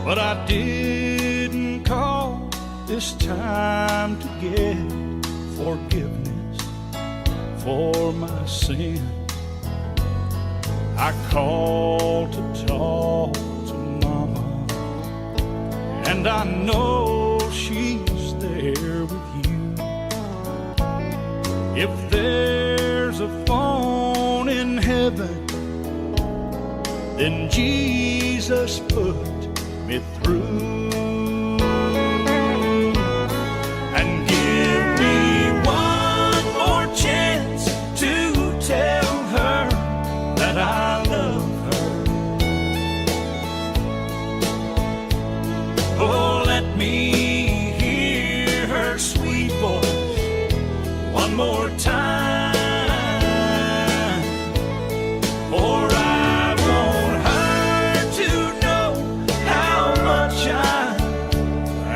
But I didn't call this time to get forgiveness for my sin. I called to talk to Mama, and I know she's there with you. If there's a phone in heaven, then Jesus put me through. And give me one more chance to tell her that I love her. Oh, let me hear her sweet voice one more time. For I want her to know how much I'm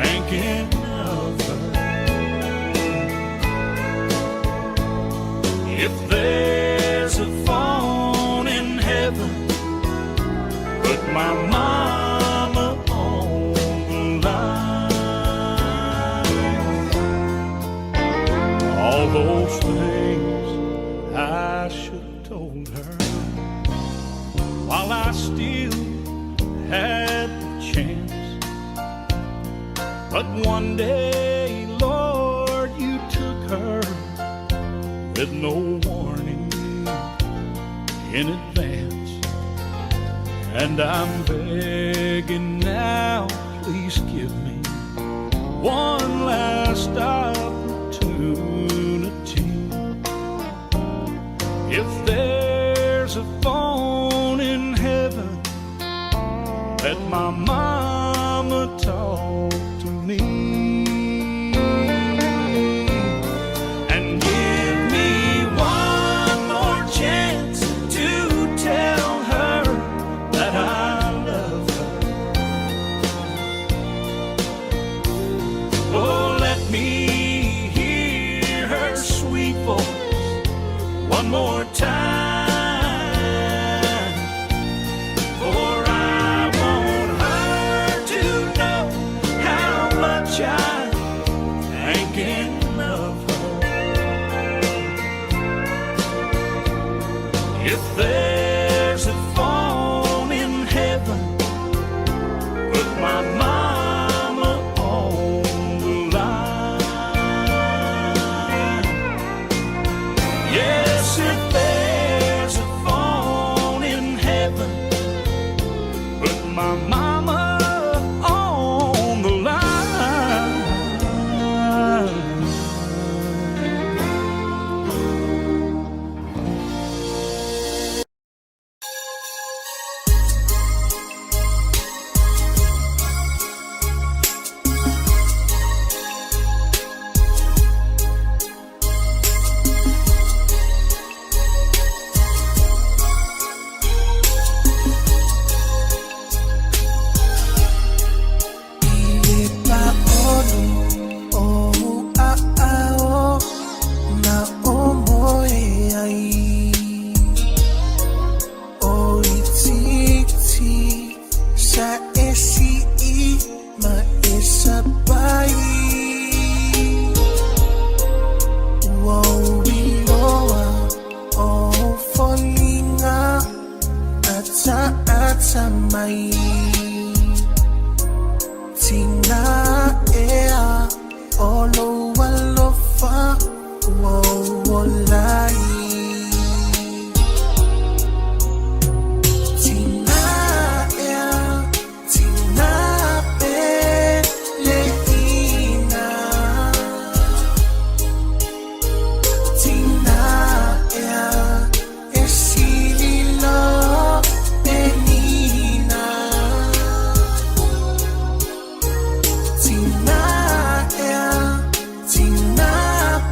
thinking of her. If there's a phone in heaven, put my mama on the line. All those things I should have told her while I still had the chance. But one day, Lord, you took her with no warning in advance. And I'm begging now, please give me one last opportunity. If there's a phone in heaven, let my mama talk to me. And give me one more chance to tell her that I love her. Oh, let me hear her sweet voice one more time. For I want her to know how much I'm thinking of her. If there's a phone in heaven, put my mama on the line. Yes, if there's a phone in heaven, put my mama on the line. I le paʻolu o aʻao na o moe ai O ititi sa e siʻi ma e sapai Ua ʻoi loa o foliga ataata mai Tiga ea o lou alofa ua ou ola ai Tiga ea, tiga peleina Tiga ea e sili loa penina Tiga ea, tiga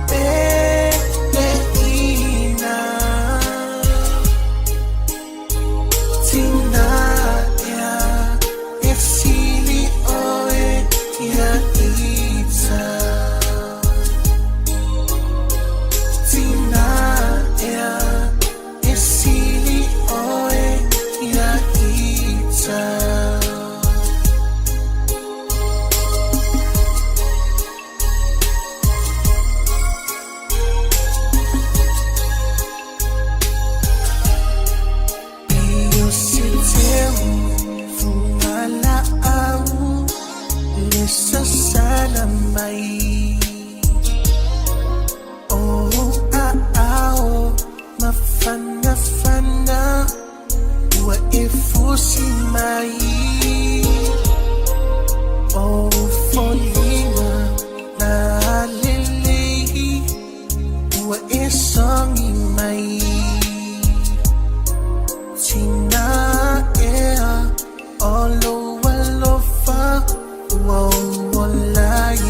peleina Tiga ea e sili ʻoe iā ita Tiga ea e sili ʻoe iā ita. E sasala mai o aao mafanafana ua e fusi mai o foliga na lelei ua e sogi mai tina ea o lou alofa ua ou ola ai.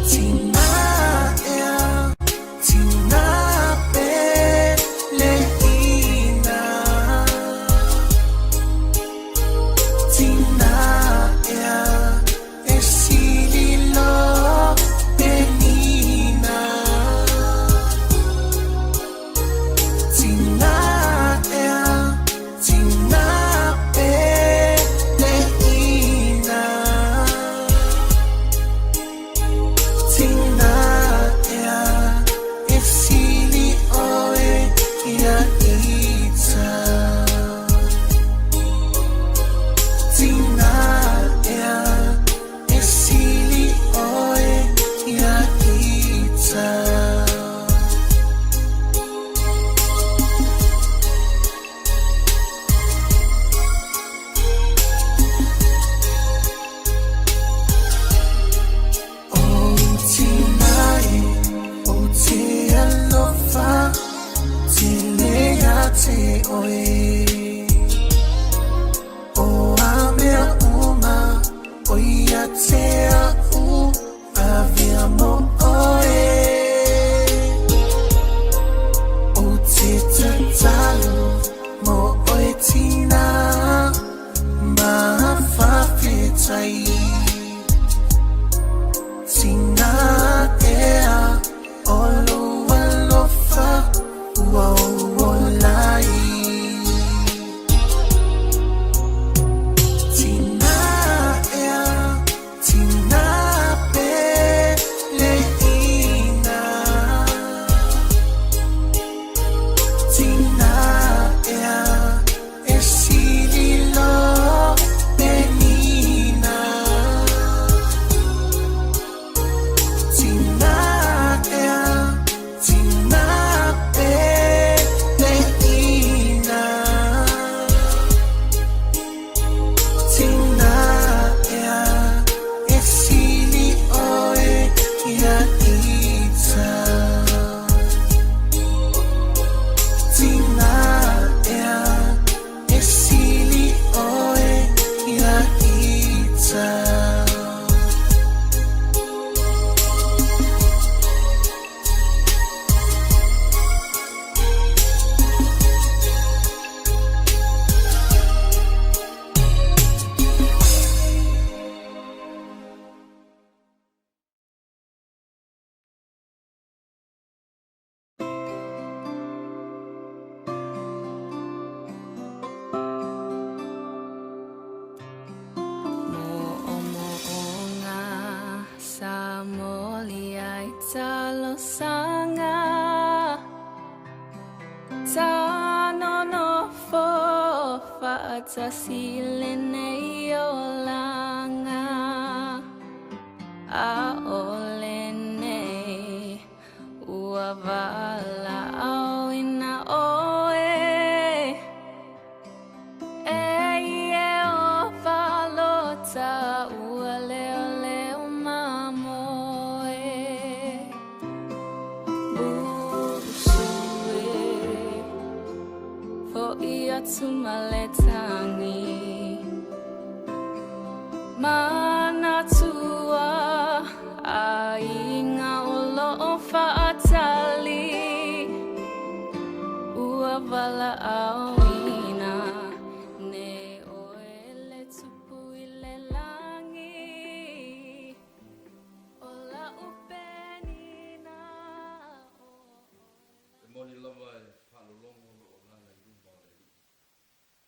Tina ea, tina peleina. Tina ea, e sili lo penina. Tina ea, tina peleina. Tina ea, e sili oe ia ita. Tina ea, e sili oe ia ita. O tina e, o te alofa, tele ia te oe. O a mea uma, o ia te a'u, avea mo oe. O te tatalo mo oe tina, ma faafetai. Tina ea, o lou alofa, ua ou ola ai. Tina ea, tina peleina. Tina ea, e sili lo penina. Tina ea, tina peleina. Tina ea, e sili oe ia ita. Tina ea, e sili oe ia ita. Mo'omo'oga sa moli ai talosaga Tanonofo fa'atasi lenei olaga A'ole nei ua vala'auina oe E Ieova lota ua leoleo mamoe Usu e fo'i atu ma le tagi Manatua aiga o lo'o fa'atali Ua vala'auina nei oe le tupu i le lagi O la'u penina o E moni lava e faalologo lou agaga i luma o le Alii,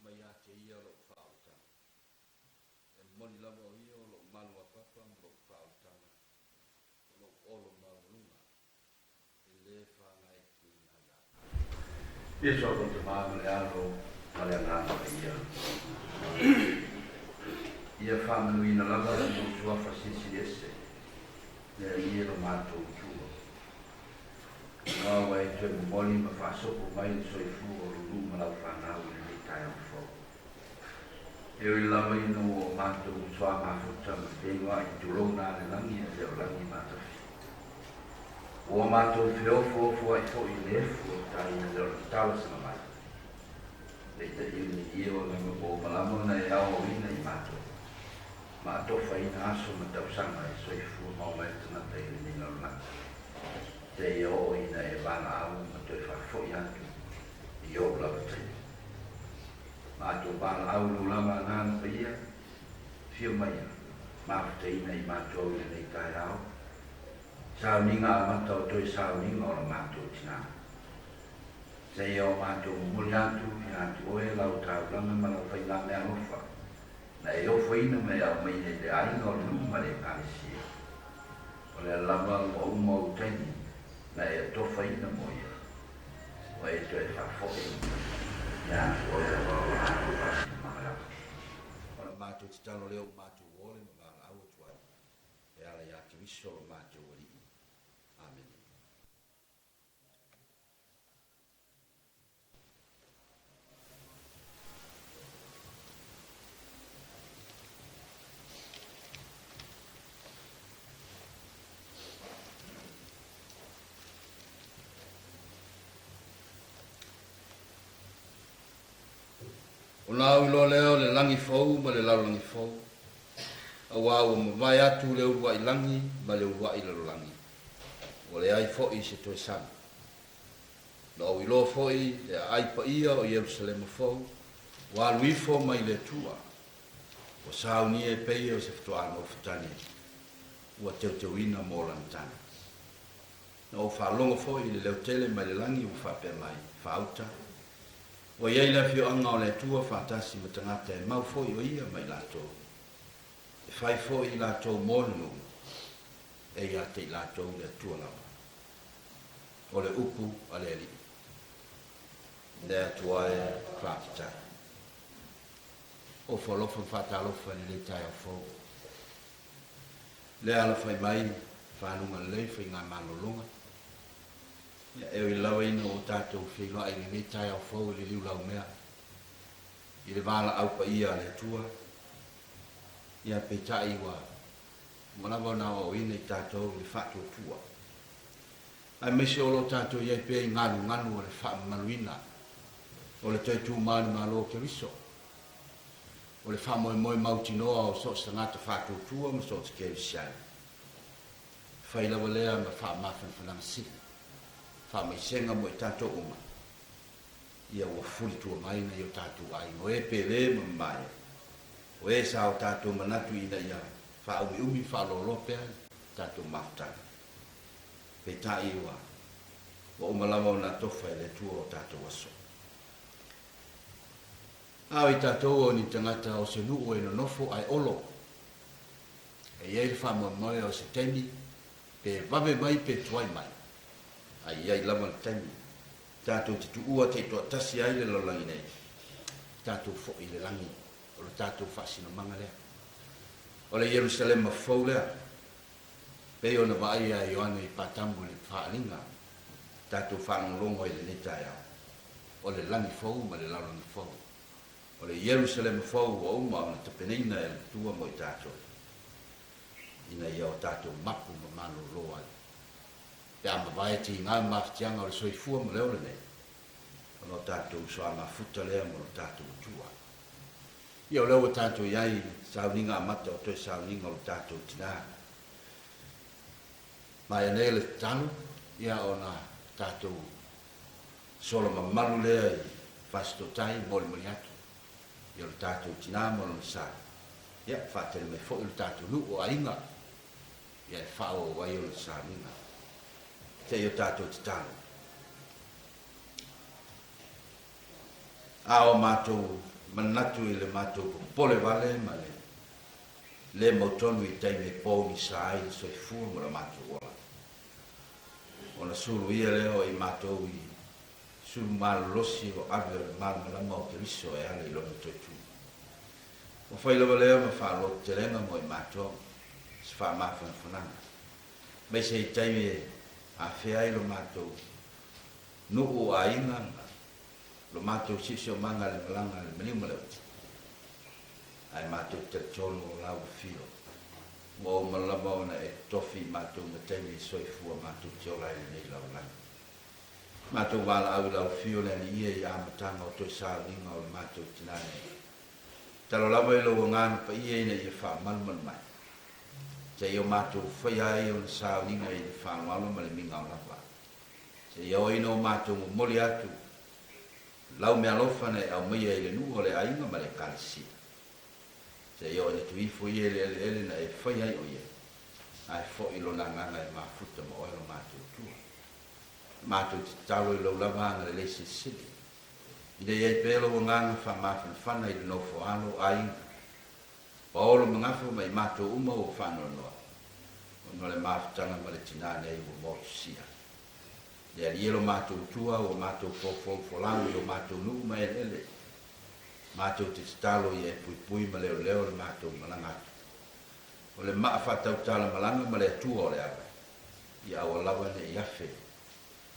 ma ia te ia lou faaolataga. E moni lava o ia o lou malu apapa ma lou faaolataga, o lou olo maualuga, e lē faagaeetia ai au. Ia soa Tamā ma le Alo ma le Agaga Paia. Amene. Ia faamanuiina lava i lou Suafa Silisili Ese, le Alii e lo matou Atua. Aua ua e toe momoli ma faasopo mai le soifua o lou nuu ma lau fanau i lenei taeao fou. E ui lava ina ua o matou suamafuta ma feiloai tulouna a le lagi a le o lagi matafi. Ua matou feofoofoai foi i le efu o le tai a le o le talosaga mai. Peitai o lenei o lava ua uma lava ona e aoaoina i matou ma atofaina aso ma tausaga e soifua mau ai le tagata i lenei lalolagi, seia oo ina e valaau ma toe faafoi atu i ou lava taimi. Matou valaau i lou lava Agaga Paia, afio maia, mafutaina i matou i lenei taeao, sauniga amata o toe sauniga o la matou tina. Seia o matou momoli atu ia te oe lau taulaga ma lau faigameaalofa, na e ofoina ma e aumaia i le aiga o le nuu ma le Ekalesia. O lea lava ua uma ou taimi na e atofaina mo ia, ua e toe faafoi ia te oe lava o le matou faasinomaga lava. O le matou tatalo lea ua matou ole ma valaau atu ai e ala ia Keriso lo matou Alii. Amene. Ona au iloa lea o le lagi fou ma le lalolagi fou, auā ua mavae atu le uluai lagi ma le uluai lalolagi, ua leai foi se toe sami. Na ou iloa foi le aai paia o Ierusalema fou, ua alu ifo mai le Atua, ua saunia e pei o se fetoa nofotane ua teuteuina mo lana tane. Na ou faalogo foi i le leo tele mai le lagi ua faapea mai, Faauta, ua i ai le afioaga o le Atua faatasi ma tagata e mau foi o ia ma i latou, e fai foi i latou mo le nuu, e ia te i latou le Atua lava. O le upu a le Alii. Le Atua e, faafetai. Ofo alofa ma faatalofa i lenei taeao fou. Lea alafai mai faluga lelei faiga malologa. Ia, e ui lava ina ua tatou feiloai i lenei taeao fou i le liu laumea, i le valaau paia a le Atua, ia peitai ua uma lava ona aoaoina i tatou i le faatuatua, aemaise o lo o tatou i ai pea i galugalu o le faamamaluina o le toe tumā i le Malo o Keriso, o le faamoemoe mautinoa o so o se tagata faatuatua ma so o se Kerisiano. Fai lava lea ma faamafanafanaga sili, faamaisega mo i tatou uma, ia ua fulitua mai nai o tatou aiga, o e pele ma mamae, o e sa o tatou manatu ina ia faaumiumi ma faaloaloa pea le tatou mafutaga. Peitai ua ua uma lava ona atofa e le Atua o tatou aso. A o i tatou o ni tagata o se nuu e nonofo ae olo, e i ai le faamoemoe o se taimi pe vave mai pe tuai mai, a i ai lava le taimi tatou te tuua taitoatasi ai le lalolagi nei, tatou foi i le lagi, o le tatou faasinomaga lea. O le Ierusalema fou lea, pei ona vaaia e Ioane i Patamo i le faaaliga tatou faalogologo ai i lenei taeao, o le lagi fou ma le lalolagi fou. O le Ierusalema fou ua uma ona tapenaina e le Atua mo i tatou, ina ia o tatou mapu ma malolo ai. Pe a mavae tiga ma mafatiaga o le soifua ma le ola nei, ona o tatou uso a mafuta lea ma lo tatou Atua. Ia o lea ua tatou i ai i sauniga amata o toe sauniga o lo tatou tina. Maea nei le tatalo, ia ona tatou sola mamalu lea i Fasitotai molimoli atu i o le tatou tina ma lona sa. Ia faatali mai foi lo tatou nuu o aiga ia e faaauau ai ona sauniga. Seia o tatou tatalo. A o matou manatu i le matou popole vale ma le le mautonu i taimi e pogisa ai le soifua ma lo matou ola. Ona sulu ia lea o i matou i sulu malolosi o ave o le malamalama o Keriso e ala i lona toe tu. Ua fai lava lea ma faalototelega mo i matou, se faamafanafanaga, aemaise i taimi e afea ai lo matou nuu o aiga ma lo matou siosiomaga i le malaga a le maliu ma le uta. Ae matou te talitonu o lau afio, ua uma lava ona e tofi i matou ma taimi e soifua matou te ola ai i lenei lalolagi. Matou valaau i lau afio le Alii e i amataga o toe sauniga o le matou tina nei. Tatalo lava i lou Agaga Paia ina ia faamalumalu mai, seia o matou faia ai ona sauniga i le faaaloalo ma le migao lava, seia oo ina o matou momoli atu lau meaalofa na e aumaia i le nuu o le aiga ma le Ekalesia. Seia oo ina tuifo ia i le eleele na e faia ai o ia, ae foi lona agaga e mafuta ma oe lo matou Atua. Matou te tatalo i lou lava agalelei silisili, ina ia i ai pea lou agaga faamafanafana i le nofo alo o aiga, paolo ma gafa ma i matou uma ua faanoanoa, ona o le mafutaga ma le tina nei ua motusia. Le Alii e lo matou Atua, ua matou foufou folau i o matou nuu ma eleele, matou te tatalo ia e puipui ma leoleo le matou malaga atu. O le maa faatautala malaga ma le Atua o le ala, ia aua lava ne i afe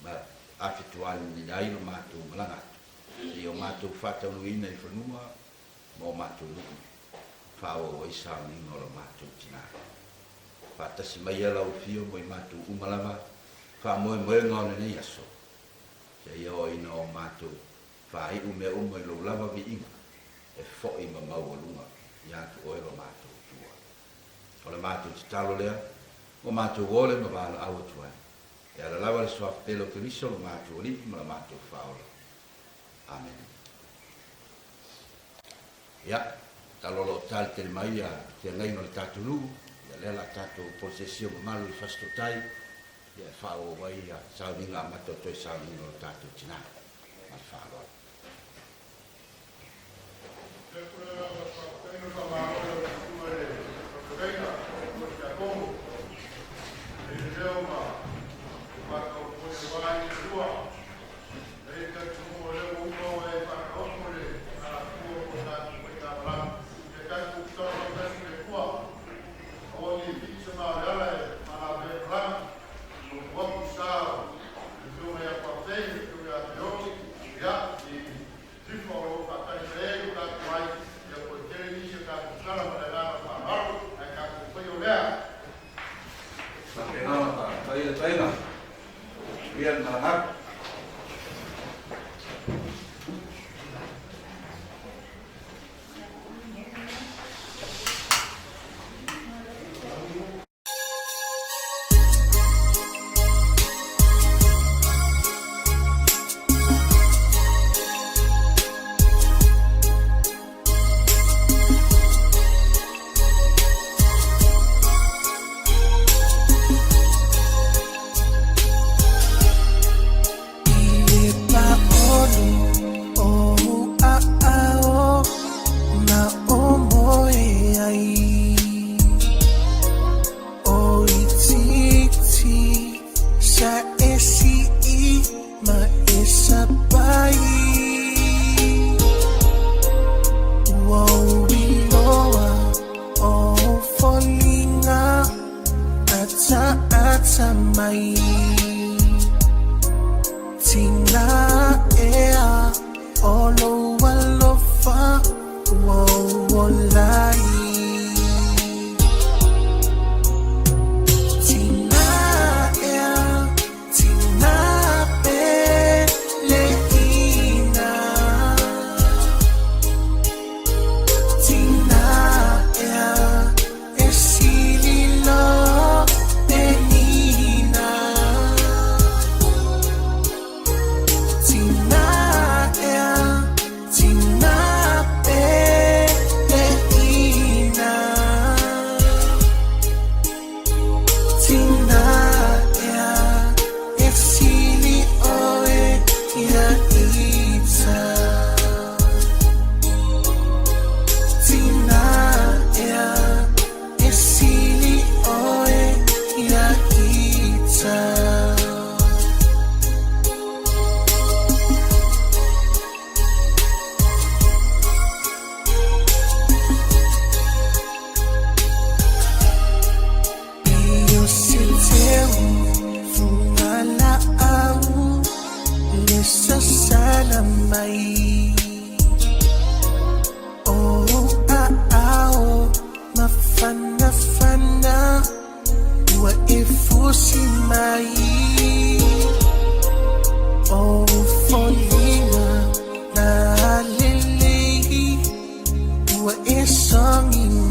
ma afe tualina ai lo matou malaga atu, seia o matou faataunuuina i fanua ma o matou nuu, faaauau ai sauniga o lo matou tina. Faatasi mai ia lau afio mo i matou uma lava faamoemoega o lenei aso, seia oo ina o matou faaiu mea uma i lou lava viiga e foi ma maualuga ia te oe lo matou Atua. O le matou tatalo lea, ua matou ole ma valaau atu ai, e ala lava i le Suafa pele o Keriso lo matou Alii ma lo matou Faaola. Amene. Ia, talo o lo o tali tele mai ia feagaiga o le tatou nuu, ia lea o le a tatou polosesio mamalu i Fasitotai, ia e faaauau ai ia sauniga amata o toe sauniga o le tatou tina. Ma le faaaloalo.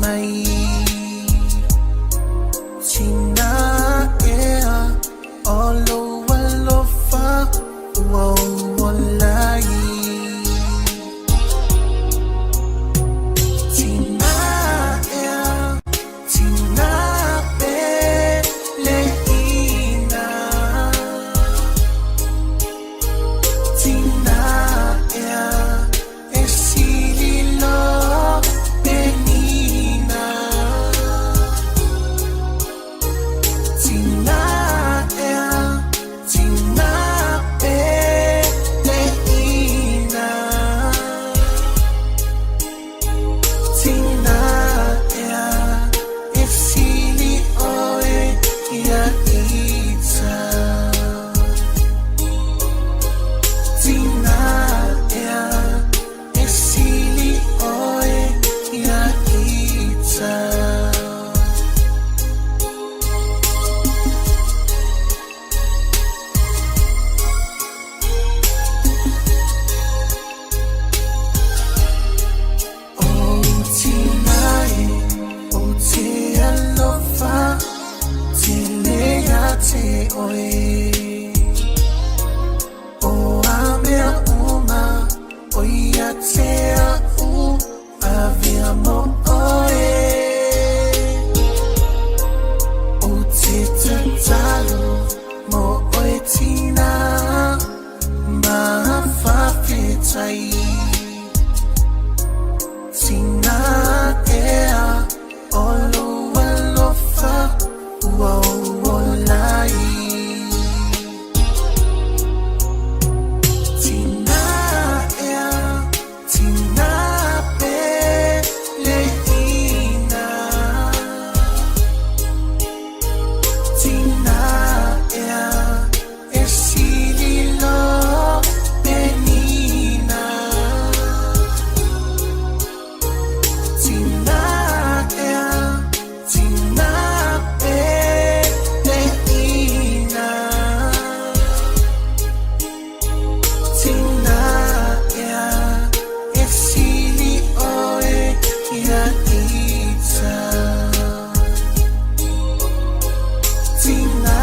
mai. Tina ea o lou alofa ua ou ola ai. Tina ea, tina peleina. Tina ea, e sili lo Penina. Tina ea, tina peleina. Tina ea, e sili oe ia ita. Tina ea, e sili oe ia ita. O tina e, o te alofa tele ia te oe. O a mea uma o ia te a'u avea mo oe. O te tatalo mo oe tina ma faafetai. Tina ea, o lou alofa ua ou ola ai. Tina ea, tina peleina. Tina ea, e sili lo Penina. Tina ea, tina peleina. Tina ea, e sili oe ia ita. Tina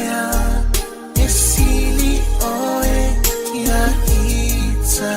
ea, e sili oe ia ita.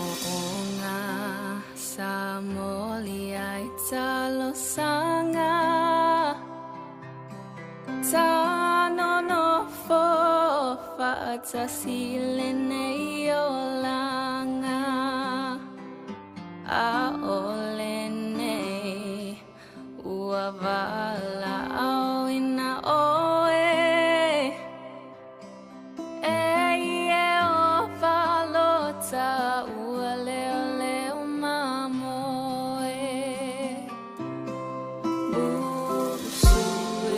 Mo'omo'oga sa moli ai talosaga. Tanonofo fa'atasi lenei olaga. A'ole nei ua vala'auina oe. E Ieova lota ua leoleo mamoe. Busu e,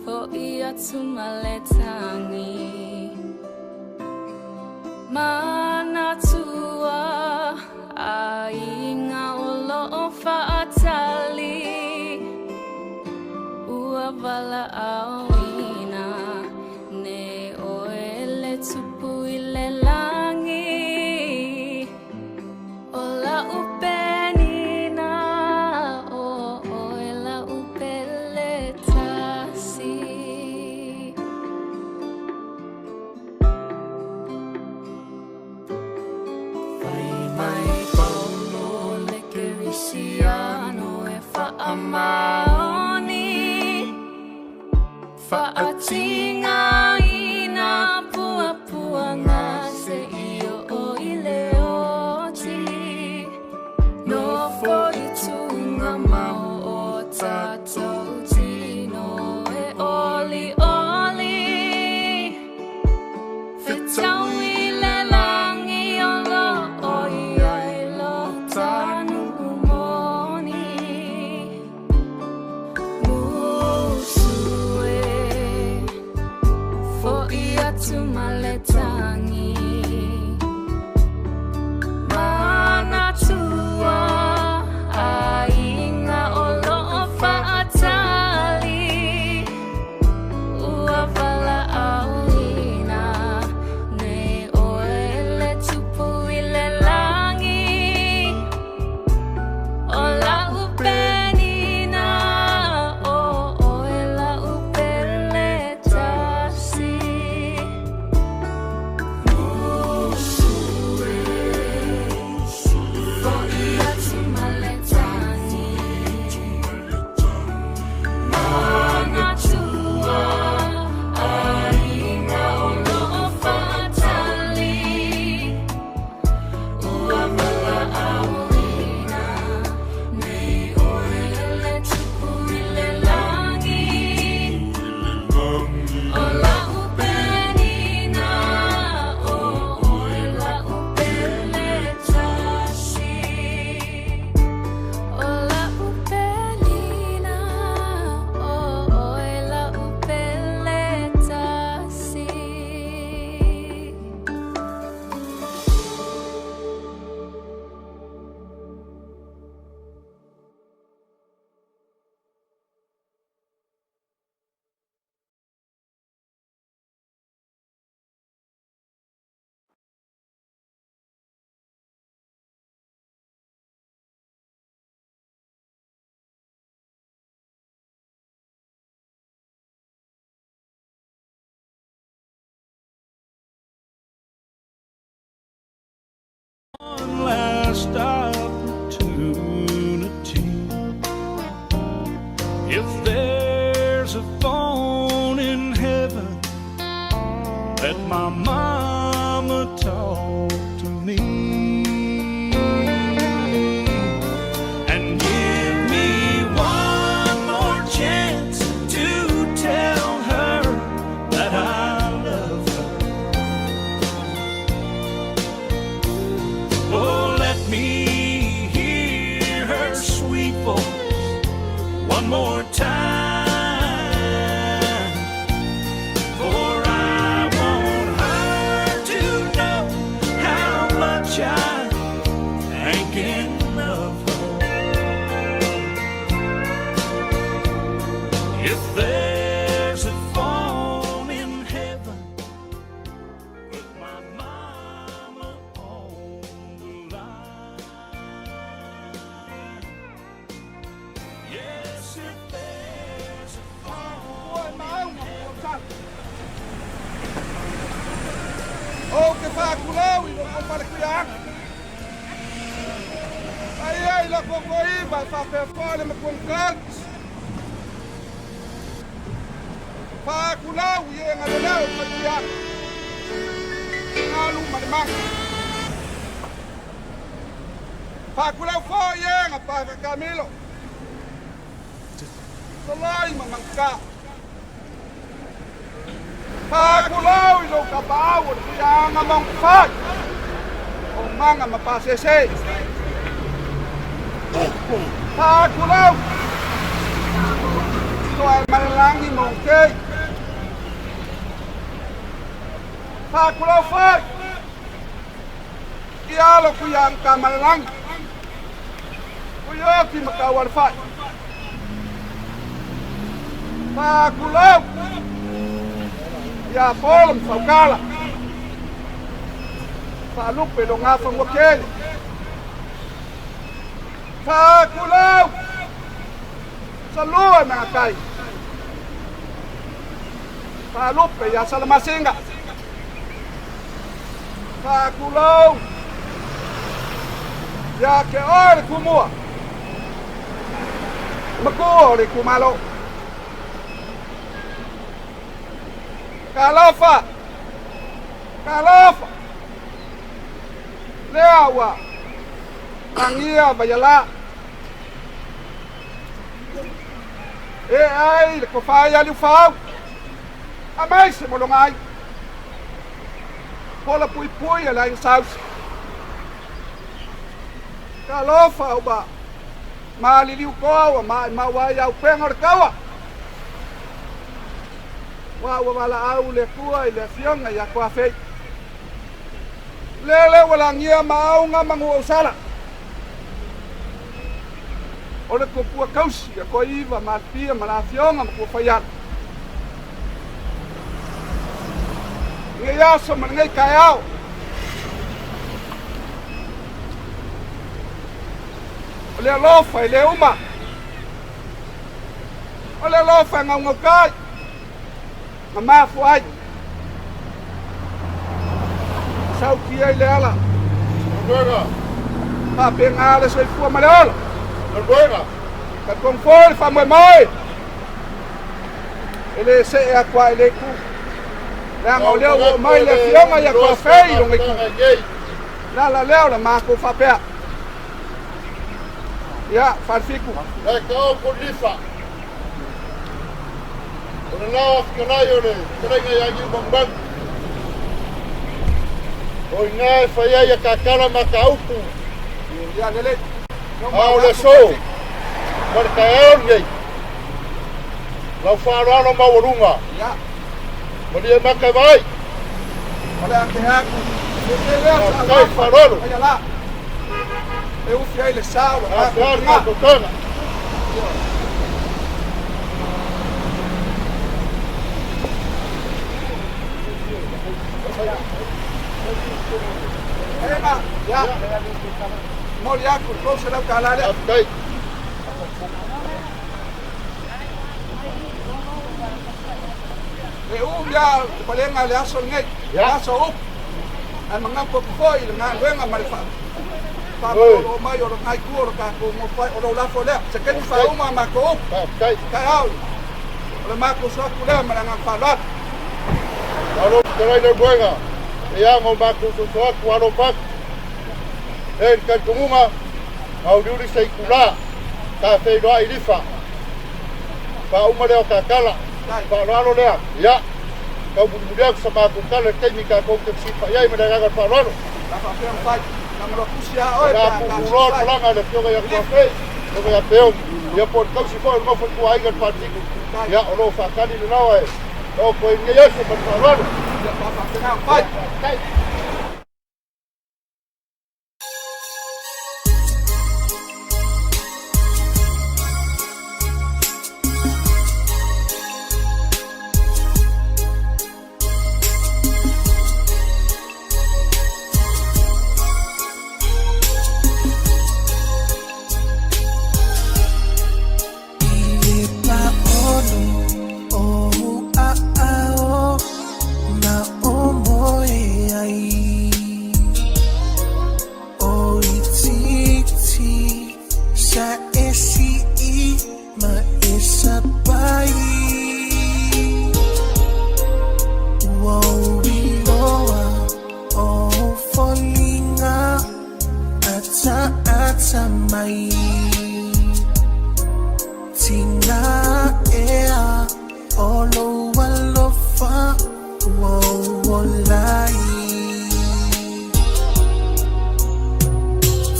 fo'i atu ma le tagi. Manatua aiga o lo'o fa'atali. Ua vala'auina nei oe le tupu i le lagi. O la'u Penina, o oe la'u pele tasi. Fai mai Paulo le Kerisiano e fa'amaoni. Fa'atigaina puapuaga se'i o'o i le oti. Nofo i tugamao o tatou tino e olioli. Fetaui le lagi o lo'o i ai lo tanu'u moe. last opportunity. If there's a phone in heaven, let my mama talk to me and give me one more chance to tell her that I love her. Oh, let me hear her sweet voice one more time. For I want her to know how much I'm thinking of her. If there's a phone in heaven, put my mama on the line. Yes, if there's a phone in heaven. Ou te whākulau i loko pale kuianga. Ai ai la koko iwa whapea whale ma kuang. Whākulau i e ngā leleo pa kuianga. Ngalu ma le manga. Whākulau fō i e ngā pāwha kamilo. Salai ma mangka. Whākulau i lo ka pāu o le kuianga mong whai. O manga ma pāsese. Whākulau. Toa e malalangi mong te. Whākulau whai. I alo kuianga ka malalangi. Kuioki makau al whai. Whākulau. Ia polo mfaukala. Whaalupe lo ngā whangua kele. Whākulau. Salua mga kai. Whaalupe ia salamasinga. Whākulau. Ia ke oe le kumua. Makua o le kumalo. Kalofa. Kalofa. Lea ua. Angia vaiala. E ai le kofai ali ufau. A mai se molongai. Pola pui pui ala ing saus. Kalofa uba. Maliliu koa ma ma wa ya upenga o le kaua. Wa ua wala au le kua i le fionga ia kua fei. Lele wala ngia maunga mangu au sala. O le kopua kausi a koe iwa ma pia ma la fionga ma kua whaiala. Ngai aso ma ngai kai ao. O le alofa i le uma. O le alofa i ngau ngau kai. Nga mafu ai. Sau kia i le ala. Pape ngā le soifua ma le ola. Ka kong foi le whamue mai. E le se e akua i le ku. Le anga o leo o mai le fionga ia kua fei o ngai ku. La la leo la mako whapea. Ia, whalfiku. Le ka o ko lifa. O le lao afkanai o le terenga ia ngiu mangbang. O i ngā e whai ai a kakala ma ka upu. Ia lele. A o le so. Ma le kaeo nei. Lau whaaroaro maualunga. Ia. Ma lia maka vai. O le ake haku. E te lea sa Kai whaaroaro. Ai ala. E ufi ai le sao la A mako whaari ngā. ngā totanga. Ema, ia. Moli aku, kou se lau ka la lea. Kai. E u mea le palenga le aso lenei. Ia. Aso upu. Ae magapo foi i le galuega ma le Faamalolo mai o lena itu o le tatou nofo ai, o lou lafo lea, se taimi faauma a matou upu. Faafetai. Taeao, o le matou so atu lea ma le agaga faaaloalo. Malo fetalai Leulumoega, e aga o matou soso atu alo atu. E le talitonuga, auliuli se itula, ta feiloai i Lifa. Faauma lea o tatala, faaaloalo lea. Ia, tau mulimuli atu sa matou tala i le taimi tatou te fesilafai ai ma le agaga o le faaaloalo. La faapea ona fai, leaga o tusi a oe O le pe a a ta pupuloa le fesilafai. malaga a le afioga ia Tuafei, afioga ia Peogi, ia po o le tausi foi o le nofo a ituaiga i le Faletino. Ia, o lo o faatali le laoa e taoto ai i lenei aso ma le faaaloalo. Ia, faapena ona fai. Faafetai. I le paolo o aao na o moe ai O ititi sa esi i ma esa pai Ua uiloa o foliga ata ata mai Tina ea o lou alofa ua ou ola ai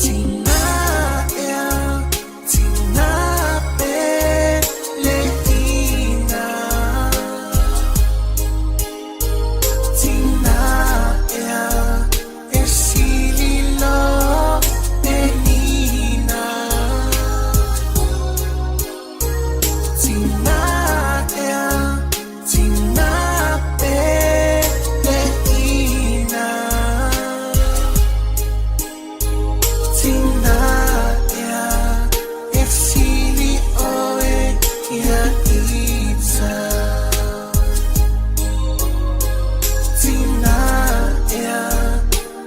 Tina ea, tina peleina Tina ea, e sililo penina Tina ea, tina peleina Tina ea, e sili oe ia ita Tina ea,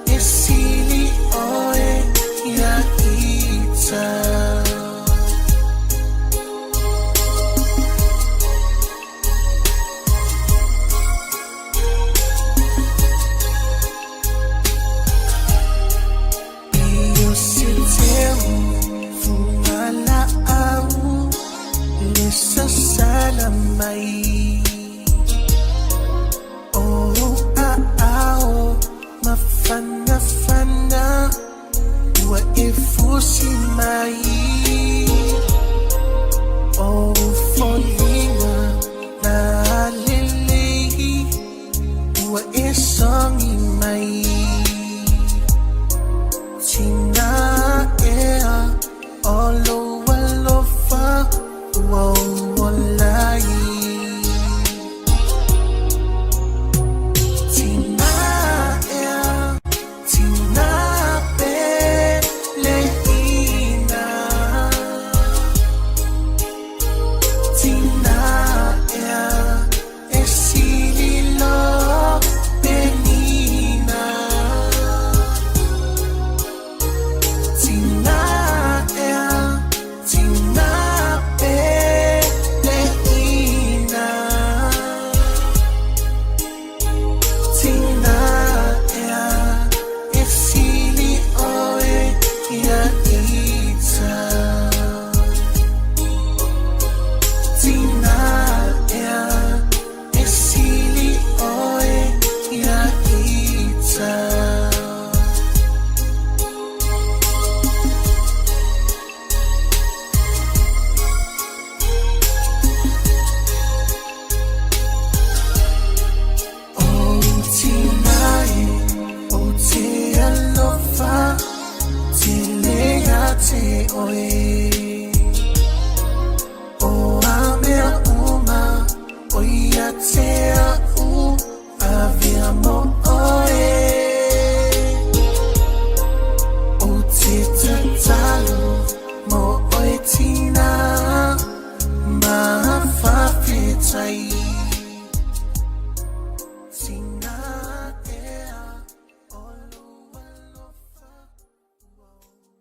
e sili oe ia ita. I o se teu fugala'au le sasala mai O aao mafanafana ua e fusi mai O foliga na lelei ua e sogi mai Tina ea o lou alofa ua ou ola ai Tina ea, tina peleina Tina ea, e sililo penina Tina ea, tina peleina Tina ea, e sili oe ia ita Tina ea, e sili oe ia ita. O tina e, o te alofa tele ia te oe O a mea uma o ia te a'u avea mo oe O te tatalo mo oe tina ma faafetai Tina ea o lou alofa ua ou.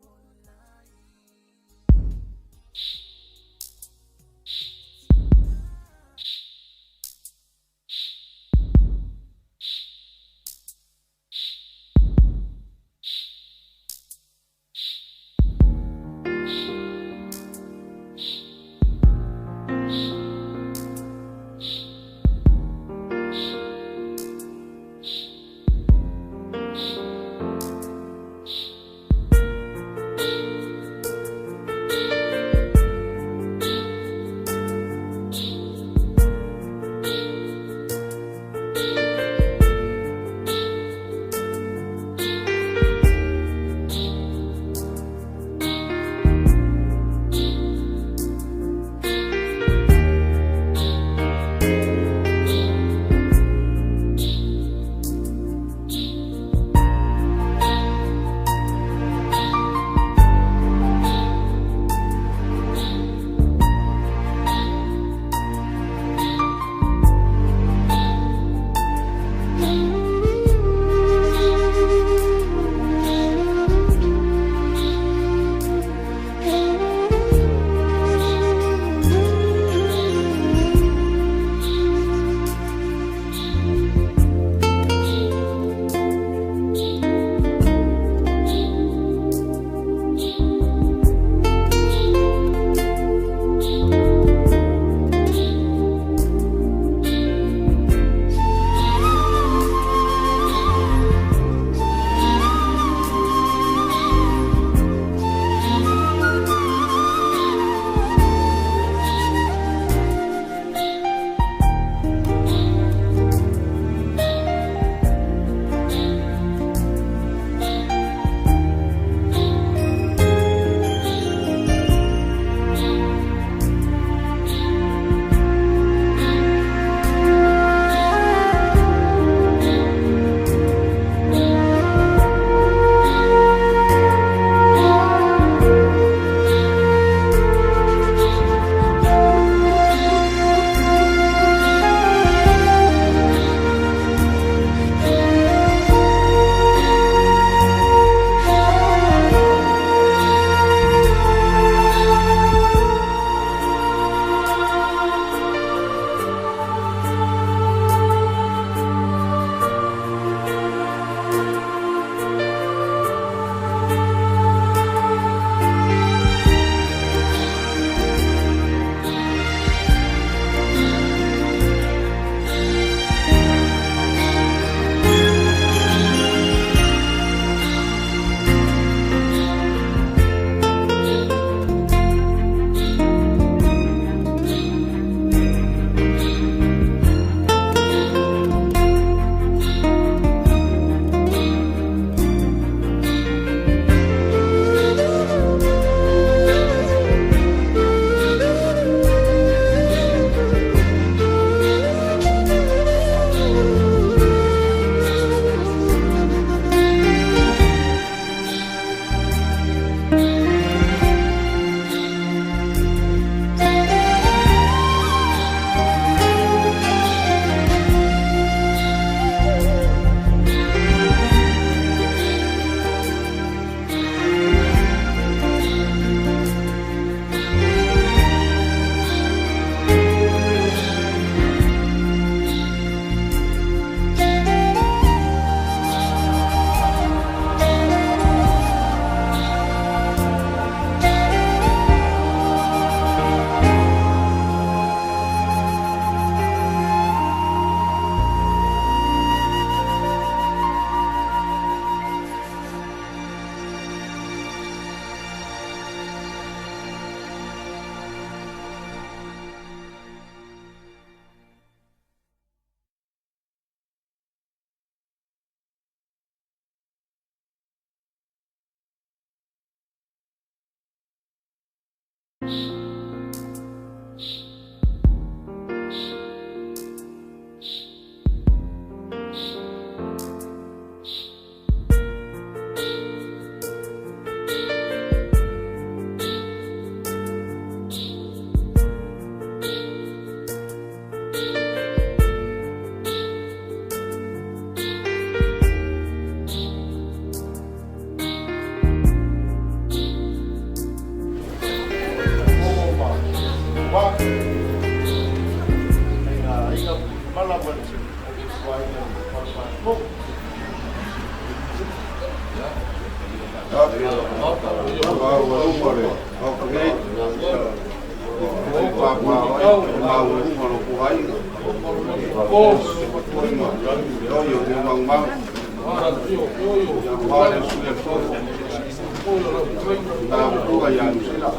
Matua ia Lusila.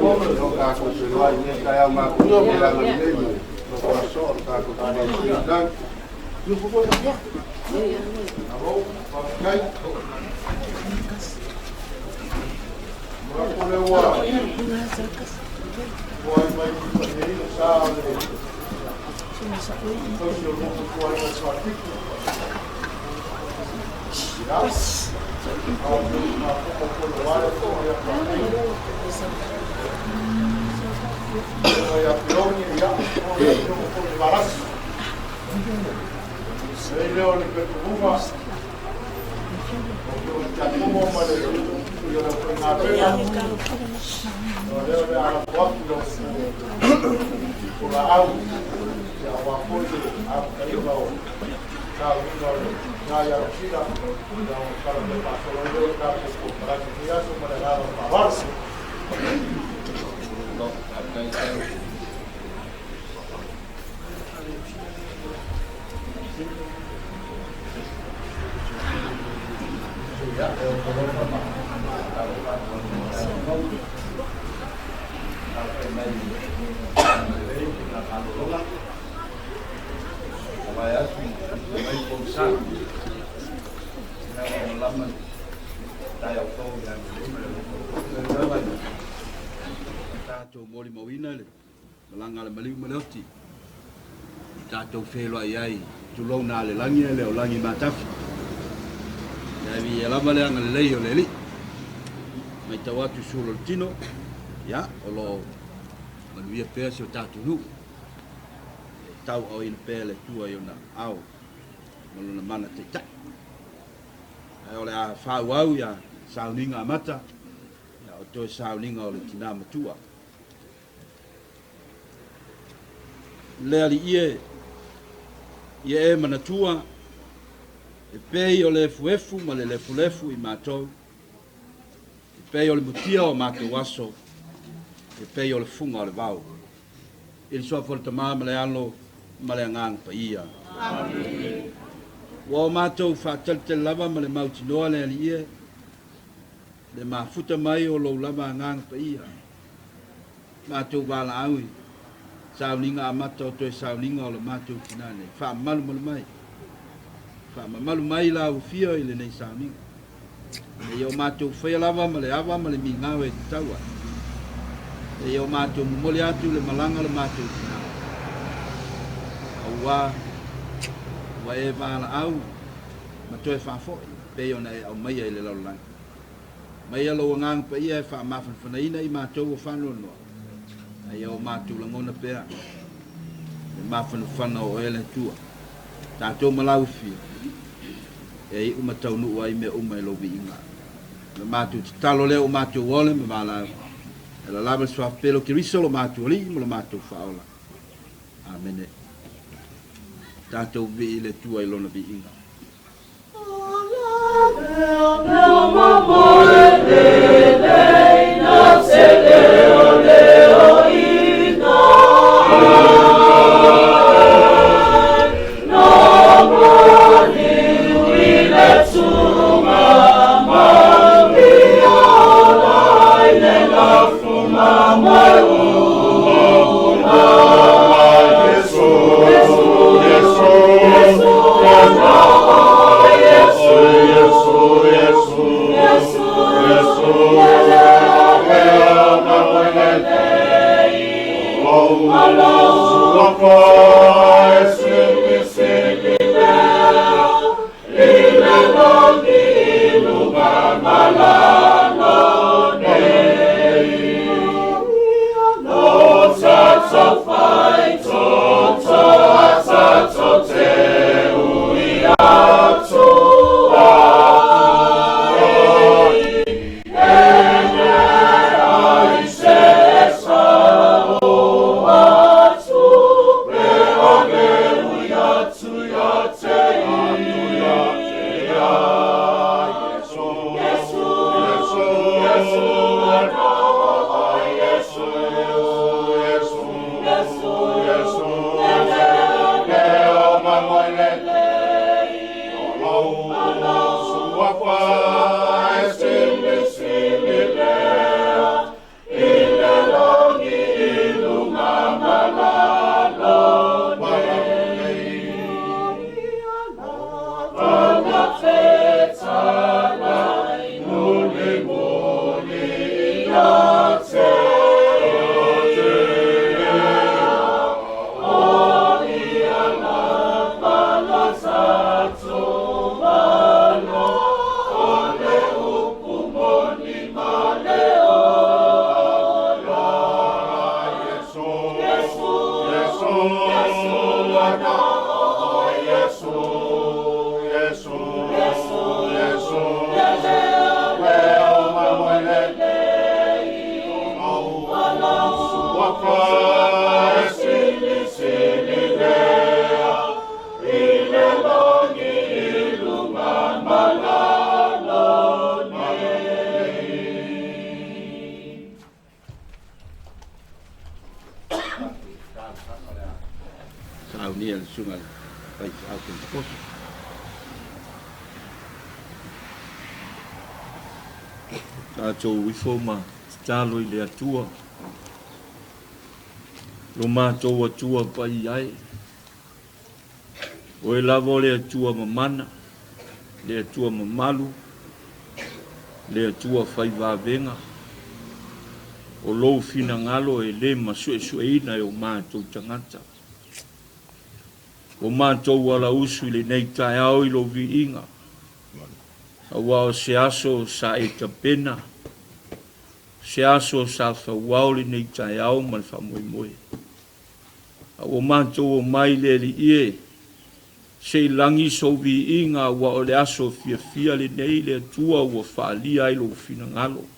O tatou feiloai i lenei taeao matou te agalelei ma le alofa o le tatou Tama i le lagi. Malo, faafetai. Manatu lea ua ai mai i le sa o le tausi o le motu tuai o Fatiku. Ia, ao ma poko polo wale ko ia whakei. Ia Pioni, ia, o ia o polo varasi. Sei leo le petuvuga. O ke o te atumo ma le i o le whainga O leo le ala kuatu leo o la au. Ia wa foi le a kainga o ka uinga o le ngā ia rosila. Ia o kala te pasolo leo ka ko paraki ni aso ma le rara o pawaro. Tatou molimauina le malaga a le maliu ma le oti i tatou feiloai ai tulouna a le lagi ae le o lagi matafi. Ia e viia lava le agalelei o le Alii. Matau atu i sulu o le tino, ia, o lo o manuia pea si o tatou nuu. E tauaaoina pea le Atua i ona ao ma lona mana taitai. Ae o le a faaauau ia sauniga amata, ia o toe sauniga o le tina matua. Le Alii e, ia e manatua, e pei o le efuefu ma le lefulefu i matou, e pei o le mutia o matou aso, e pei o le fuga o le vao. I le suafa o le Tama ma le Alo ma le Agaga Paia. Amene. Ua o matou faatalitali lava ma le mautinoa le Alii e, le mafuta mai o lou lava Agaga Paia. Matou valaau i sauniga amata o toe sauniga o le matou tina nei. Faamalumalu mai. Faamamalu mai la ufia i lenei sauniga. E ia o matou faia lava ma le ava ma le migao e tatau ai. E ia o matou momoli atu le malaga o le matou tina. Auā, ua e valaau ma toe faafoi, pei ona e aumaia i le lalolagi. Maia lou Agaga Paia e faamafanafanaina i matou ua faanoanoa, a ia o matou lagona pea le mafanafana o oe le Atua, tatou ma lau fia, e iu ma taunuu ai mea uma i lou viiga. O le matou tatalo lea ua matou ole ma valaau, e lalava le suafa pele o Keriso lo matou Alii ma lo matou Faaola. Amene. Tatou vivii i le Atua i lona viiga. Saunia le susuga i le faifeau Penetekoso. Tatou ifo ma tatalo i le Atua, lo matou Atua paia e. Oe lava o le Atua mamana, le Atua mamalu, le Atua fai vavega, o lou finagalo e le masuesueina e o matou tagata. Ua matou alausu i lenei taeao i lou viiga, aua o se aso sa e tapena, se aso sa fauao lenei taeao ma le faamoemoe. A ua matou omai le Alii e, se i lagi sou viiga aua o le aso fiafia lenei le Atua ua faaalia ai lou finagalo,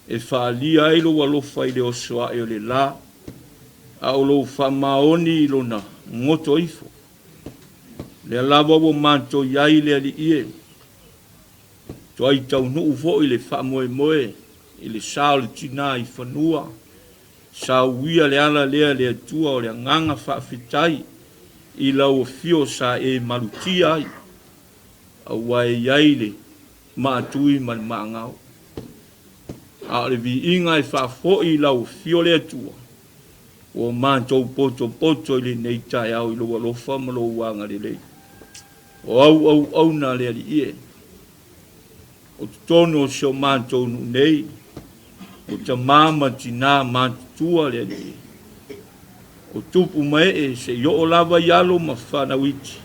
e faaalia ai lou alofa i le oso ae o le la, a o lou faamaoni i lona goto ifo. Lea lava ua matou i ai le Alii e, toai taunuu foi le faamoemoe i le sa o le tina i fanua, Sa uia le ala lea le Atua o le agaga faafetai i lau afio sa e malutia ai, aua e i ai le maatui ma le maagao. A o le viiga e faafoi i lau afio le Atua, ua matou potopoto i lenei taeao i lou alofa ma lou agalelei. O au auauna a le Alii e, o totonu o si o matou nuu nei, o tama ma tina matutua le Alii, o tupu ma ee se i oo lava i alo ma fanau iti,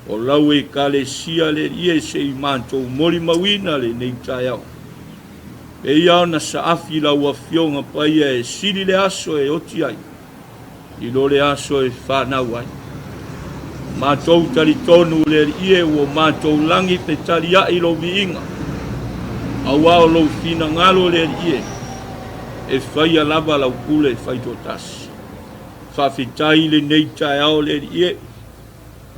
o lau Ekalesia le Alii e se i matou molimauina lenei taeao. Pei ona saafi lau Afioga Paia e sili le aso e oti ai, i lo le aso e fanau ai. Matou talitonu le Alii e ua matou lagi fetaliai lou viiga, aua o lou finagalo le Alii e, e faia lava lau pule faitoatasi. Faafetai i lenei taeao le Alii e,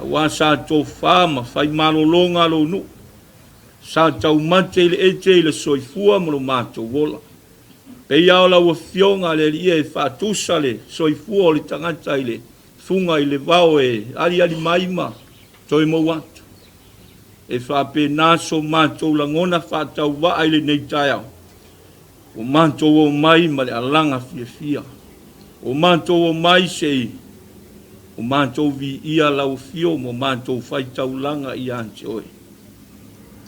aua sa tofa ma fai malologa lou nuu, sa taumate i le ete i le soifua ma lo matou ola. Pei lava o lau Afioga le Alii e faatusa le soifua o le tagata i le fuga i le vao e aliali mai ma toe mou atu. E faapena so matou lagona faatauvaa i lenei taeao, ua matou omai ma le alaga fiafia. Ua matou omai se i o matou viia lau Afio ma matou faitaulaga ia te Oe.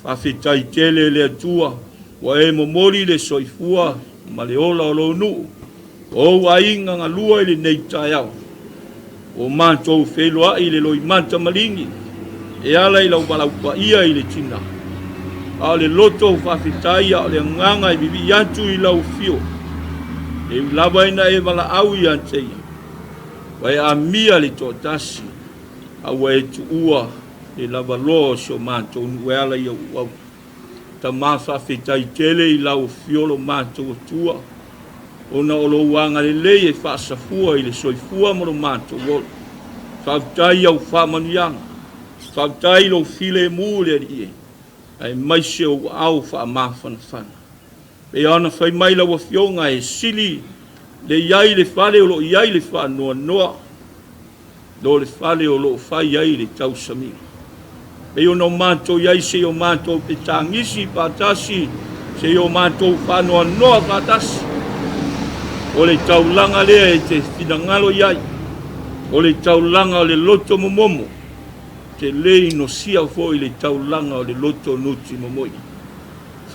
Faafetai tele le Atua ua e momoli le soifua ma le ola o lou nuu, o ou aiga galua i lenei taeao. Ua matou feiloai i le loimata maligi e ala i lau valaau paia i le tina. A o le loto faafetai a o le agaga e vivii atu i lau afio. E ui lava ina e valaau ia te ia, ua e amia le toatasi, a ua e tuua le lavaloa o si o matou nuu e ala i ou au. Tama faafetai tele i lau afio lo matou Atua, ona o lou agalelei e faasafua i le soifua ma lo matou ola. Faafetai i au faamanuiaga, faafetai i lou filemu le Alii e, aemaise ou aao faamafanafana. Pei ona fai mai lau Afioga e sili le i ai le fale o lo o i ai le faanoanoa, lo le fale o lo o fai ai le tausamiga. Pei ona o matou i ai se i o matou petagisi faatasi, se i o matou faanoanoa faatasi. O le taulaga lea e te finagalo i ai, o le taulaga o le loto momomo, te le inosia foi le taulaga o le loto nuti momoi.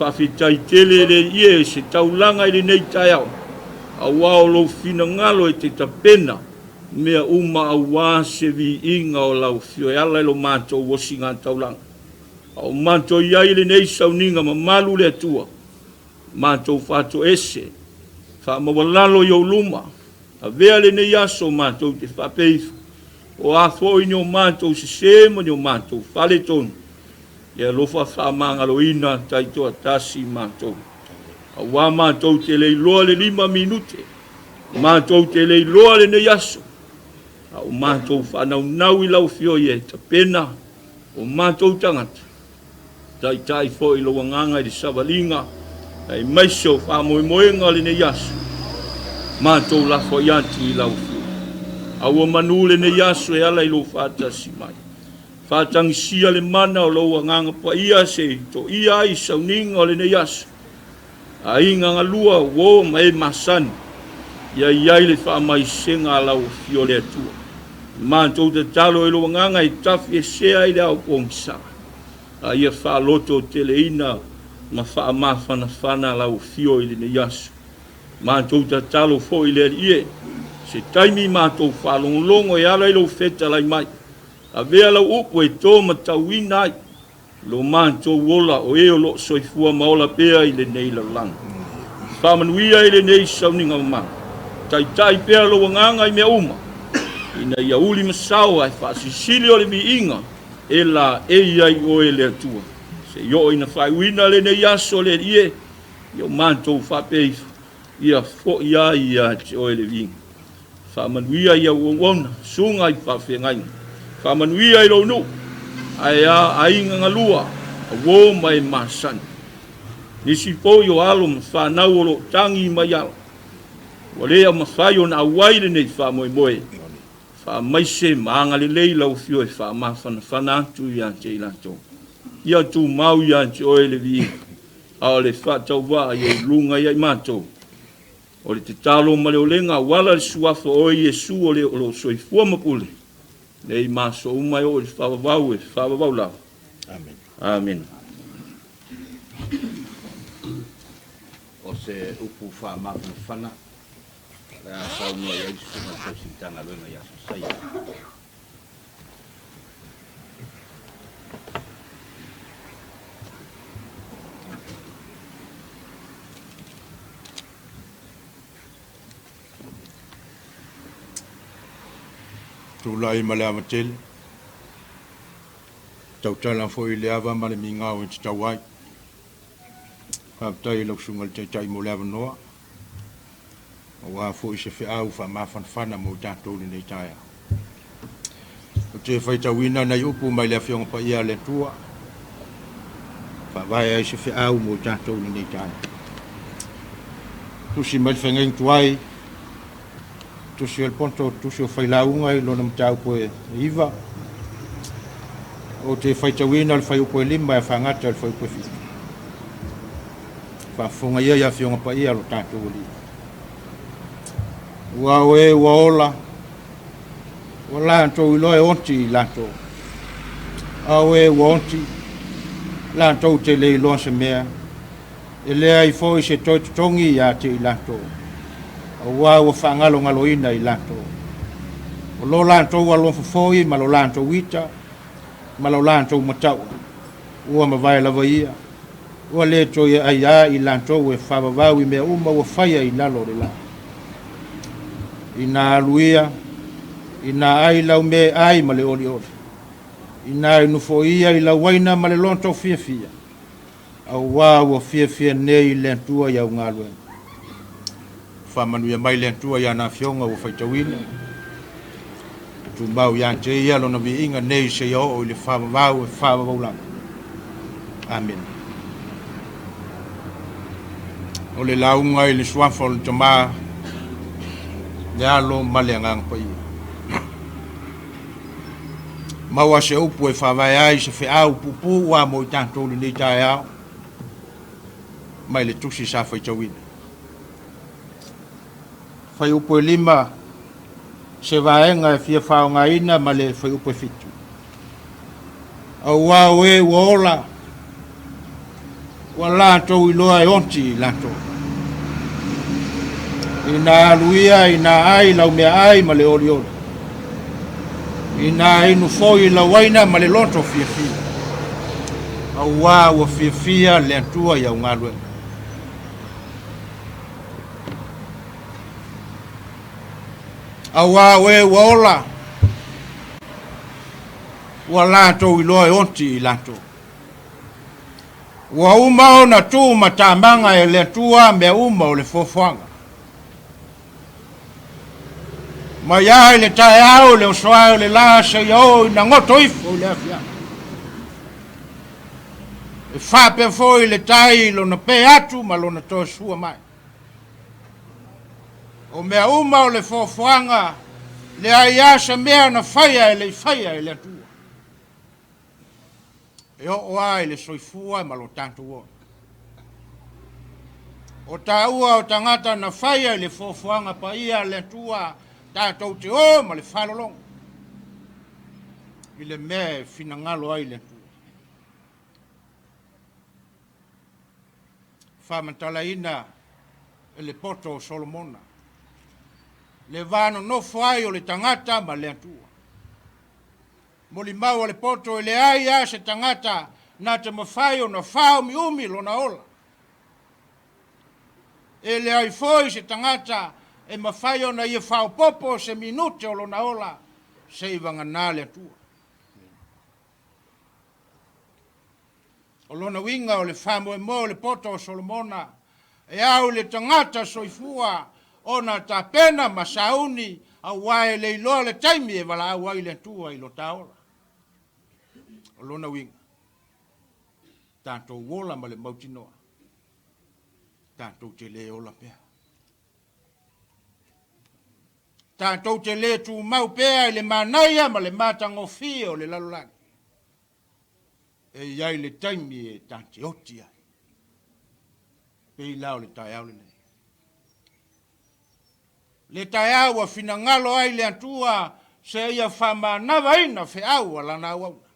Faafetai tele le Alii e se taulaga i lenei taeao, auā o lou finagalo e te tapena mea uma auā se viiga o lau Afio e ala i lo matou osigataulaga. A o matou i ai i lenei sauniga mamalu le Atua, matou faatoese, faamaualalo i ou luma, avea lenei aso matou te faapea ifo, o a foi ni o matou sesē ma ni o matou faaletonu, Ia alofa faamagaloina taitoatasi matou. Aua matou te le iloa le 5 minute, matou te le iloa lenei aso, a o matou faanaunau i lau Afioga e tapena o matou tagata, taitai foi i lou agaga i le savaliga aemaise o faamoemoega o lenei aso, matou lafoai atu i lau Afioga. A ua manu lenei aso e ala i lou faatasi mai. Faatagisia le mana o lou Agaga Paia se i toia ai sauniga o lenei aso. Aiga galua, uo ma e masani, ia i ai le faamaisega a lau Afio le Atua. Matou tatalo i lou Agaga e tafiesea ai le ao pogisa, a ia faalototeleina ma faamafanafana lau Afio i lenei aso. Matou tatalo foi i le Alii e, se taimi matou faalogologo e ala i lou fetalai mai. Avea lau upu e to matauina ai lo matou ola o e o lo o soifua ma ola pea i lenei lalolagi. Faamanuia i lenei sauniga mamalu. Taitai pea lou agaga i mea uma, ina ia uli ma sao ae faasilisili o le viiga e laei ai oe le Atua. Se i oo ina faaiuina lenei aso le Alii e, ia o matou faapea ifo, ia foi ai ia te oe le viiga. Faamanuia i au auauna, susuga i faafeagaiga. Faamanuia i lou nuu, ae a aiga galua, auo ma e masani. Nisi foi o alo ma fanau o lo o tagi mai ala, ua le mafai ona auai lenei faamoemoe. Faamaise ma agalelei lau Afio e faamafanafana atu ia te i latou. Ia tumau ia te oe le viiga, a o le faatauvaa ia i luga ia i matou. O le tatalo ma le olega auala le Suafa o oe Iesu o le o lo o soifua ma pule nei ma aso uma e oo i le faavavau e faavavau lava. Amen. Amen. O se upu faamafanafana o le a saunoa i ai le Susuga i le Tausi Matagaluega ia Sosaia. Tulai ma le ava tele, tautala foi i le ava ma le migao e tatau ai. Faafetai i lau Susuga i le Taitai mo le avanoa, aua foi se feau faamafanafana mo i tatou i lenei taeao. Ou te faitauina nai upu mai le Afioga Paia a le Atua, faavae ai se feau mo i tatou i lenei taeao. Tusi mai le feagaiga tuai, tusi o le Ponto, tusi o Failauga i lona mataupu e 9. Ou te faitauina le fuaiupu e 5 e faagata i le fuaiupu e 7. Faafofoga ia i Afioga Paia a lo tatou Alii. Ua o e ua ola, ua latou iloa e oti i latou. A o e ua oti, latou te le iloa se mea, e leai foi se toe totogi ia te i latou, auā ua faagalogaloina i latou. O lo latou alofa foi ma lo latou ita ma lo latou mataua, ua mavae lava ia, ua le toe aiā i latou e faavavau i mea uma ua faia i lalo o le lā. Inā alu ia, inā ai lau mea e ai ma le olioli, inā i nofoia i lau aina ma le loto fiafia, auā ua fiafia nei le Atua i au galuega. Faamanuia mai le Atua i ana afioga ua faitauina. Tumau ia te ia lona viiga nei seia oo i le faavavau e faavavau lava. Amene. O le lauga i le suafa o le Tama, le Alo ma le Agaga Paia. Maua se upu e faavae ai se feau puupuu a mo i tatou i lenei taeao mai le tusi sa faitauina. Fuaiupu e 5 se vaega e fia faaaogaina ma le fuaiupu e 7. Auā o e ua ola, Ua latou iloa e oti i latou. Ina alu ia ina ai lau meaai ma le olioli. Ina inu foi lau aina ma le loto fiafia. Auā ua fiafia le Atua i au galuega. Auā o e ua ola, ua latou iloa e oti i latou. Ua uma ona tu matamaga e le Atua mea uma o le foafoaga. Mai lava i le taeao i le oso ae o le la seia oo ina goto ifo i le afiafi. E faapea foi le tai i lona pē atu ma lona toe sua mai. O mea uma o le foafoaga, leai lava se mea na faia e le i faia e le Atua. E oo lava i le soifua ma lo tatou ola. O taua o tagata na faia i le foafoaga paia a le Atua tatou te o ma le faalologo i le mea e finagalo ai le Atua. Faamatalaina e le poto o Solomona le va nonofo ai o le tagata ma le Atua. Molimau a le poto e leai lava se tagata na te mafai ona faaumiumi lona ola. E leai foi se tagata e mafai ona ia faaopoopo se minute o lona ola se i vagana le Atua. O lona uiga o le faamoemoe o le poto o Solomona e ao i le tagata soifua ona tapena ma sauni aua e le iloa le taimi e valaau ai le Atua i lo ta ola. O lona uiga, tatou ola ma le mautinoa, tatou te le ola pea. Tatou te le tumau pea i le manaia ma le matagofie o le lalolagi. E i ai le taimi e ta te oti ai, pei la o le taeao lenei. Le taeao ua finagalo ai le Atua seia faamanavaina feau a Lana auauna.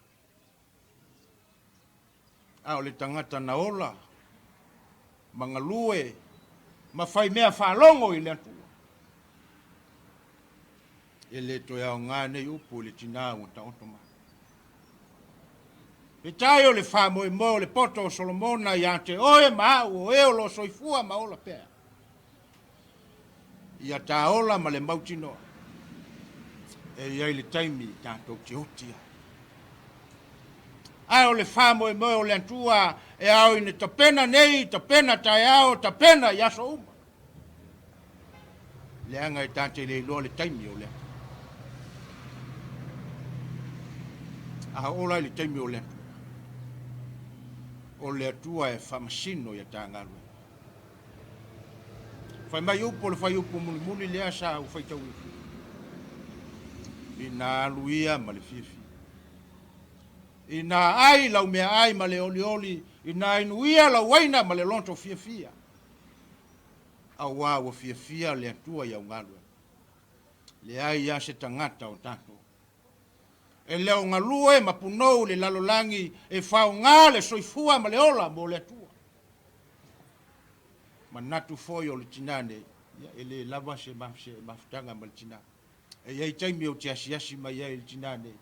A o le tagata na ola ma galue ma fai mea faalogo i le Atua, e le toe aoga nei upu i le tinā ua taoto mai. Peitai o le faamoemoe o le poto o Solomona ia te oe ma au o e o lo o soifua ma ola pea, ia ta ola ma le mautinoa, e i ai le taimi tatou te oti ai. Ae o le faamoemoe o le Atua e ao ina tapena nei, tapena taeao, tapena i aso uma. Leaga e ta te le iloa le taimi o le Atua. A oo la i le taimi o le Atua, o le Atua e faamasino ia ta galuega. Fai mai upu o le fuaiupu mulimuli lea sa ou faitauina. Ina alu ia ma le fiafia. Ina ai lau meaai ma le olioli, ina inu ia lau aina ma le loto fiafia. Auā ua fiafia le Atua i au galuega. Leai lava se tagata o tatou e le o galue ma punou i le lalolagi e faoga le soifua ma le ola mo le Atua. Manatu foi o le tinā nei, ia e le lava se mafutaga ma le tinā. E i ai taimi ou te asiasi mai ai i le tinā nei,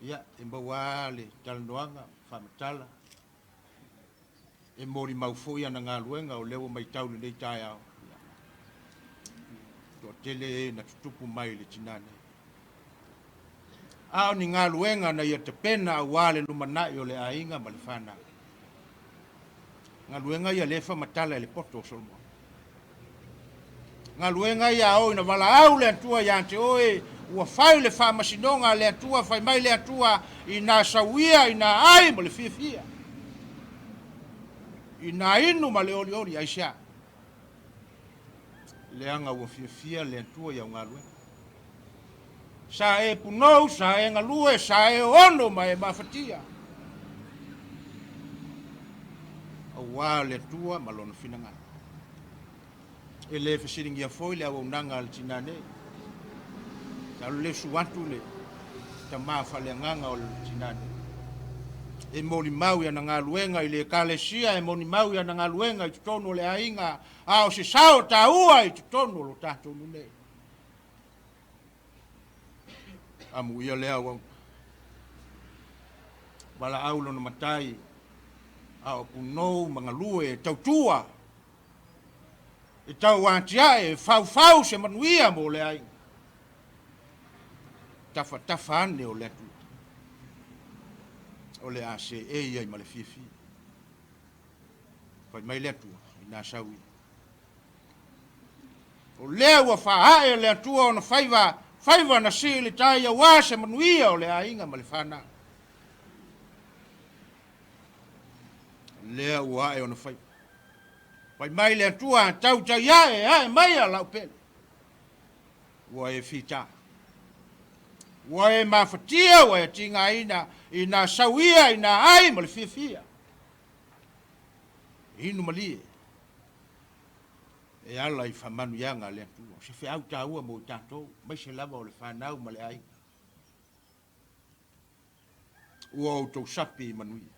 ia e maua lava le talanoaga, faamatala, E molimau foi ana galuega o lea ua matau i lenei taeao, ia, toatele e na tutupu mai i le tinā nei. A o ni galuega na ia tapena aua le lumanai o le aiga ma le fanau. Galuega ia lea e faamatala e le poto o Solomona. Galuega ia a oo ina valaau le Atua ia te oe, ua fai le faamasinoga a le Atua, fai mai le Atua, Ina sau ia, ina ai ma le fiafia, ina inu ma le olioli, aisea? Leaga ua fiafia le Atua i au galuega. Sa e punou, sa e galue, sa e ono ma e mafatia, aua le Atua ma Lona finagalo. E le fesiligia foi le auaunaga a le tinā nei. Sa alu le su atu le tamā faaleagaga o le tinā nei. E molimau i ana galuega i le Ekalesia, e molimau i ana galuega i totonu o le aiga, a o se sao taua i totonu o lo tatou nuu nei. Amuia lea auauna. Valaau lona matai, a o punou ma galue e tautua, e tau atiae, e faufau se manuia mo le aiga. Tafatafa ane o le Atua, o le a seei ai ma le fiafia. Fai mai le Atua, inā sau ia. O lea ua faaee e le Atua ona faiva, faiva na sii i le tai auā se manuia o le aiga ma le fanau. O lea ua ae ona faiva. Fai mai le Atua, tautai ae, ae maia lau pele. Ua e fita. Ua e mafatia, ua e tigaina, inā sau ia, inā ai ma le fiafia. Inu malie. E ala i faamanuiaga a le Atua. O se feau taua mo i tatou, aemaise lava o le fanau ma le aiga. Ua outou sapi i manuia.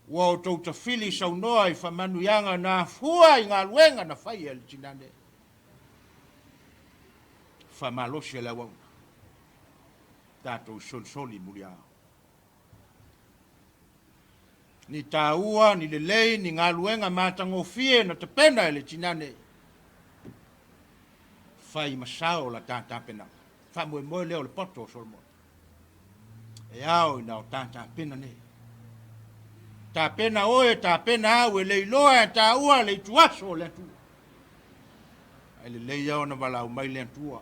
Ua outou tafili saunoa i faamanuiaga na afua i galuega na faia e le tina nei. Faamalosi e le auauna, tatou solisoli muliao. Ni taua, ni lelei, ni galuega matagofie na tapena e le tina nei. Fai ma sao la ta tapenaga. Faamoemoe lea o le poto o Solomona. E ao ina o ta tapena nei. Tapena oe, tapena au, e le iloa e taua le ituaso o le Atua. Ae lelei lava ona valaau mai le Atua,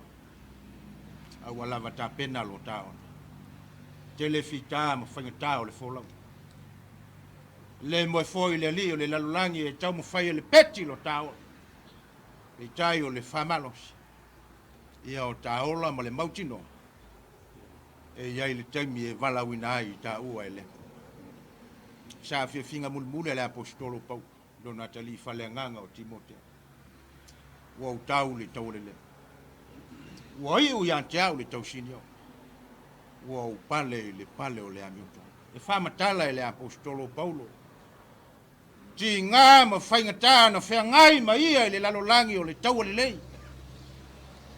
a ua lava tapena lo ta ola. Tele fita ma faigata o le folauga. Le moe foi le alii o le lalolagi e taumafai e lepeti lo ta ola. Peitai o le faamalosi, ia o ta ola ma le mautinoa, e i ai le taimi e valaauina ai i taua e le Atua. Sa afiafiga mulimuli a le Aposetolo o Paulo i lona atalii faaleagaga o Timotea. Ua ou tau i le taualelei. Ua iu ia te au le tausinioga. Ua ou pale i le pale o le amiotonu. E faamatala e le Aposetolo o Paulo Tiga ma faigata na feagai ma ia i le lalolagi o le taua lelei,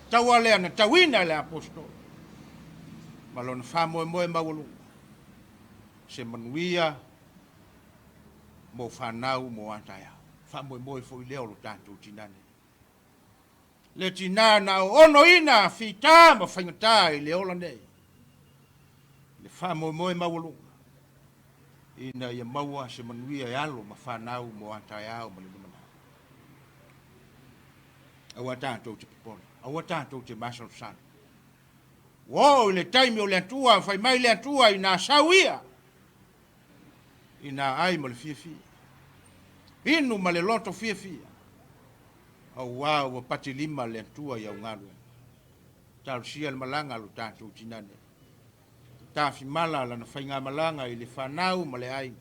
taua lea na tauina e le Aposetolo, ma lona faamoemoe maualuga, se manuia mo fanau mo a taeao. Faamoemoe foi lea o lo tatou tina nei. Le tina na oonoina fita ma faigata i le ola nei, le faamoemoe maualuga, ina ia maua se manuia e alo ma fanau mo a taeao ma le lumanai. Aua tatou te popole, aua tatou te masalosalo. Ua oo i le taimi o le Atua, fai mai le Atua inā sau ia, inā ai ma le fiafia, inu ma le loto fiafia, Auā ua pati lima le Atua i au galuega. Talosia le malaga a lo tatou tina nei. Tafimala lana faigamalaga i le fanau ma le aiga,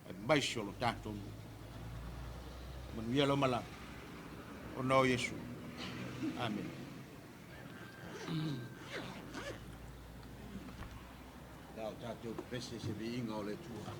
aemaise o lo tatou nuu. Manuia lau malaga, ona o Iesu. Amene. La o tatou pepese i se viiga o le Atua.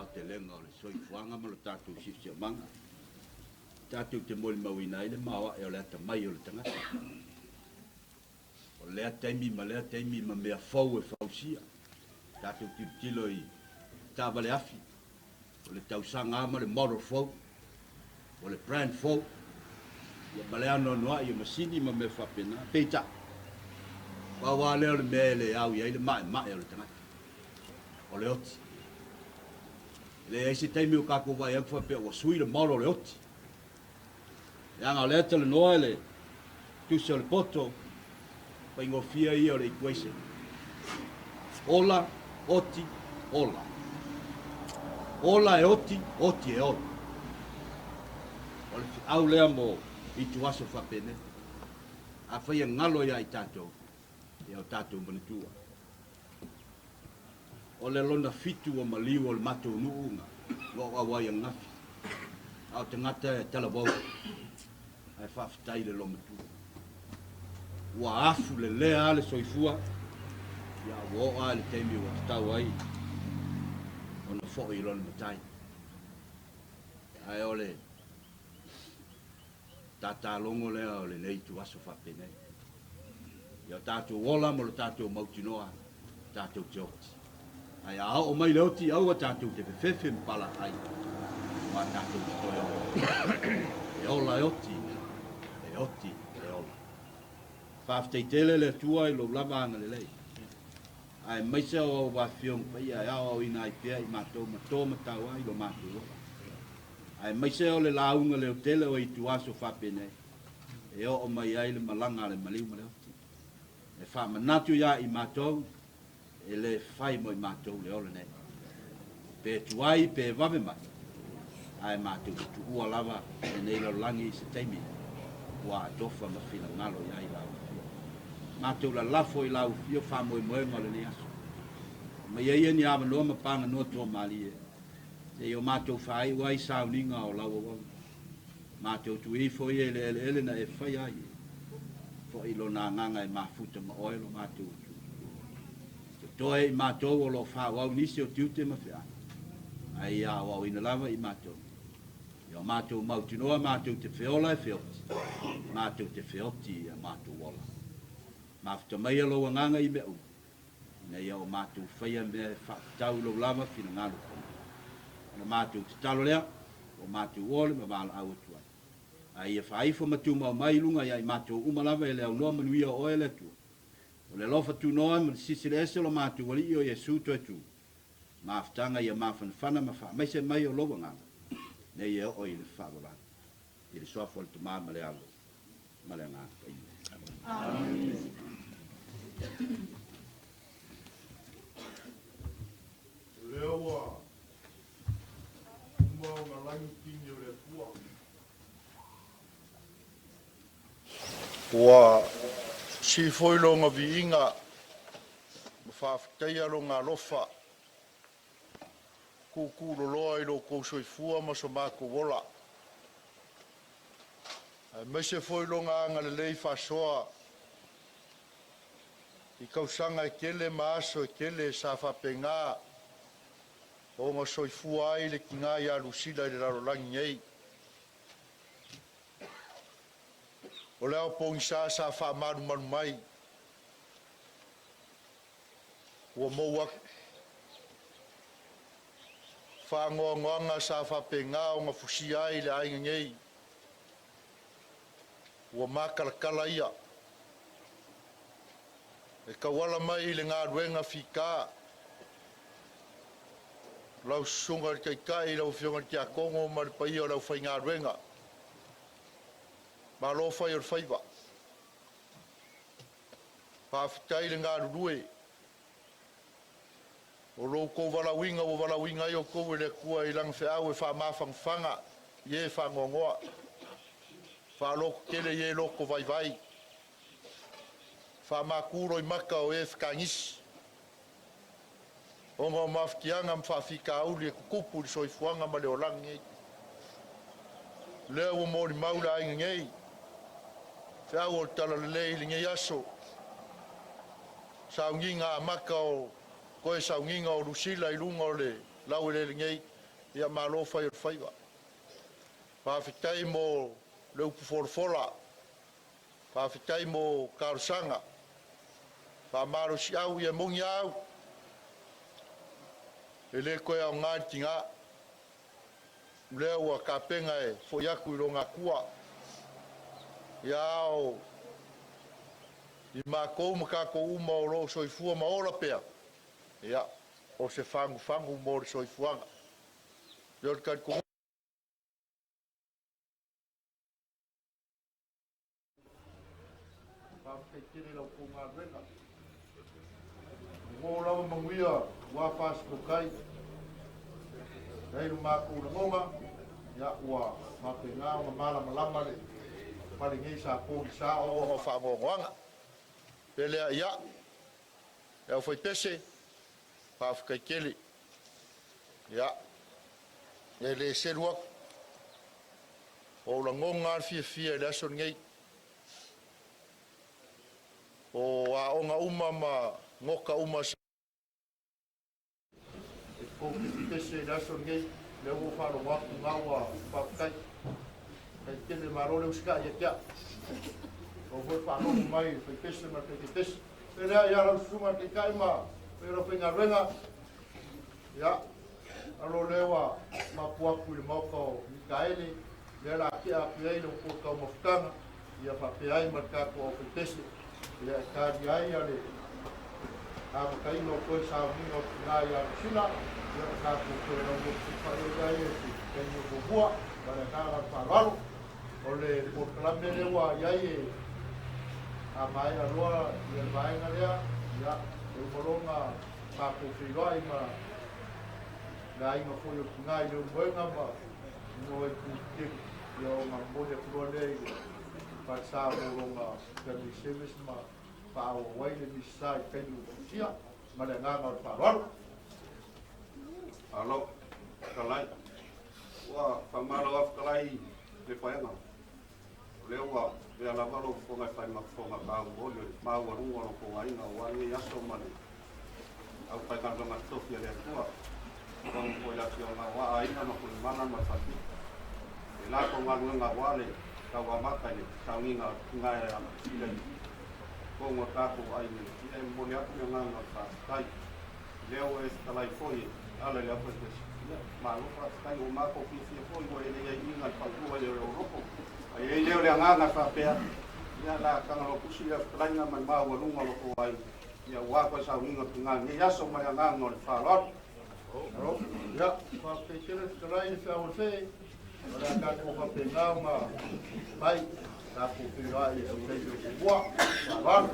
aotelega o le soifuaga ma lo tatou siosiomaga, tatou te molimauina ai le maoae o le atamai o le tagata. O lea taimi ma lea taimi ma mea fou e fausia. Tatou tilotilo i taavale afi, o le tausaga lava ma le model fou, o le brand fou, ia ma le anoanoai o masini ma mea faapena. Peitai, pau lava lea o le mea e le au i ai le maemae o le tagata, o le oti. E leai se taimi o tatou vaai atu faapea ua sui le model o le oti. Leaga o lea e talanoa i le tusi o le poto, faigofie ia o le equation. Ola, oti, ola. Ola e oti, oti e ola. O le feau lea mo ituaso faapenei. Afai e galo ia i tatou, ia o tatou manatua. O le lona fitu ua maliu o le matou nuu na ou auai ananafi, a o tagata e talavou, ae faafetai i le loomatua. Ua afu lelea lava le soifua, ia ua oo lava i le taimi ua tatau ai ona foi i lona matai. Ae o le tatalogo lea o lenei ituaso faapenei. Ia o tatou ola ma lo tatou mautinoa, tatou te oti. Ae a oo mai le oti, aua tatou te fefefe ma palaai, aua tatou te toe ola. E ola e oti, e oti e ola. Faafetai tele le Atua i lou lava agalelei. Aemaise o au afioga paia e aoaoina ai pea i matou ma to ma tau ai lo matou ola. Aemaise o le lauga leotele o ituaso faapenei e oo mai ai le malaga a le maliu ma le oti. E faamanatu iā i matou, e le fai mo i matou le ola nei. Pe tuai pe vave mai, ae matou te tuua lava lenei lalolagi i se taimi ua atofa ma finagalo i ai lau Afioga. Matou lalafo i lau Afio faamoemoega o lenei aso. Aumaia ia ni avanoa ma paganoa toamalie, seia o matou faaiu ai sauniga o lau auauna. Matou tui ifo ia i le eleele na e faia ai e foi lona agaga e mafuta ma oe lo matou Atua. Totoe i matou o lo o faaauau nisi o tiute ma feau, ae ia aoaoina lava i matou. Ia o matou mautinoa matou te feola e feoti, matou te feoti ia matou ola. Mafuta maia lou agaga i mea uma, ina ia o matou faia mea e faatatau i lou lava finagalo pono. O le matou tatalo lea, ua matou ole ma valaau atu ai. Ae ia faaifo ma tumau mai i luga ia i matou uma lava e le aunoa manuia o oe le Atua. O le alofa tunoa ma le sisile ese o lo matou Alii o Iesu toe tu, mafutaga ia mafanafana ma faamaise mai o lou agaga, nei e oo i le faavavau, i le suafa o le Tama ma le Alo ma le Agaga Paia. Amene. O lea ua uma ona lagi pine o le Atua. Ua sii foi lona viiga ma faafetaia lona alofa tuutuuloloa i lo outou soifua ma so matou ola, aemaise foi lona agalelei faasoa i tausaga e tele ma aso e tele sa faapena ona soifua ai le tina ia Lusila i le lalolagi nei. O le ao pogisa sa faamalumalu mai ua mou atu, faanoanoaga sa faapena ona fusia ai le aiga nei, ua matalatala ia e tauala mai i le galuega fita. Lau susuga i le Taitai, lau Afioga i le Tiakono ma le paia o le aufaigaluega, malo fai o le faiva, faafetai le galulue. O lo outou valaauina ua valaauina ai outou e le Atua i lana feau e faamafanafana i e faanoanoa, faalototele i e loto vaivai, faamatu loimata o e fetagisi, ona o mafatiaga ma faafitauli e tutupu i le soifuaga ma le olaga nei. Lea ua molimau le aiga nei, feau o le talalelei i lenei aso, sauniga amata o toe sauniga o Lusila i luga o le laueleele nei. Ia malo fai o le faiva. Faafetai mo le upu folafola. Faafetai mo talosaga. Faamalosiau ia moni au. E le toe aoga i le tigā. Lea ua tapena e fo'i atu i lona Atua. Ia ao i matou ma tatou uma o loo soifua ma ola pea. Ia o se fagufagu mo le soifuaga. Ia o le talitonuga. Faafetai tele i la outou galuega. Ua lava manuia ua fasitotai. Ai lo matou lagona, ia ua faapena ona malamalama le fale nei sa pogisa ona o faanoanoaga. Pe lea ia, e au faipese, faafetai tele. Ia, e le selu atu. O lagona le fiafia i le aso lenei. O aoga uma ma goka uma e tou pese i le aso lenei, lea ua faalogo atu na ua faafetai. Tai tele malo le usitai ia te au. O foi faalogo mai le faipese ma le faitaipese. E lea ia lau susuga le taitai ma le faigaluega. Ia, alo lea ua mapu atu i le maota o Mikaele, lea la tea atu ai le outou taumafataga, ia faapea ai ma le tatou au faipese. Ia e tali ai le amataina o toe sauniga o tina ia Lusina, ia o tatou toe laulotu ai e se taimi o muamua, ma le agaga o le faaaloalo. O le polokalame lea ua i ai e a maea loa ia le vaega lea, ia e uma loa ona tatou feiloai ma le aiga foi o tina i Leulumoega ma luga o itu tetele, ia ona momoli atu loa lea i le falesa mo lona family service ma faaauau ai le misa i taimi ua fusia ma le agaga o le faaaloalo. Alo, fetalai. Ua faamalo lava fetalai le paega. O lea ua avea lava lou fofoga e fai ma fofoga taumoli o le maualuga o lo outou aiga aua lenei aso ma le aufaigaluega totofi a le Atua. Fono foi le afioga aua aiga ma Pulemana ma le Falepito. E latou galuega aua le tauamata i le sauniga o tina e sila i totonu o tatou aiga. Ia e momoli atu le agaga o le faafetai. Lea ua e fetalai foi e ala i le aufaipese. Ia, malo faafetai, ua matou fiafia foi ua e leai iga i le fautua i le loko. Ai ai lea o le agaga faapea, ia la tagaloa tusi le fetalaiga ma le maualuga o lo outou aiga. Ia ua toe sauniga tina i lenei aso ma le agaga o le faaaloalo. Alo, ia, faafetai tele fetalai le feau o le fee. O le a tatou faapena ona fai, tatou feiloai i se taimi o muamua. Faaaloalo.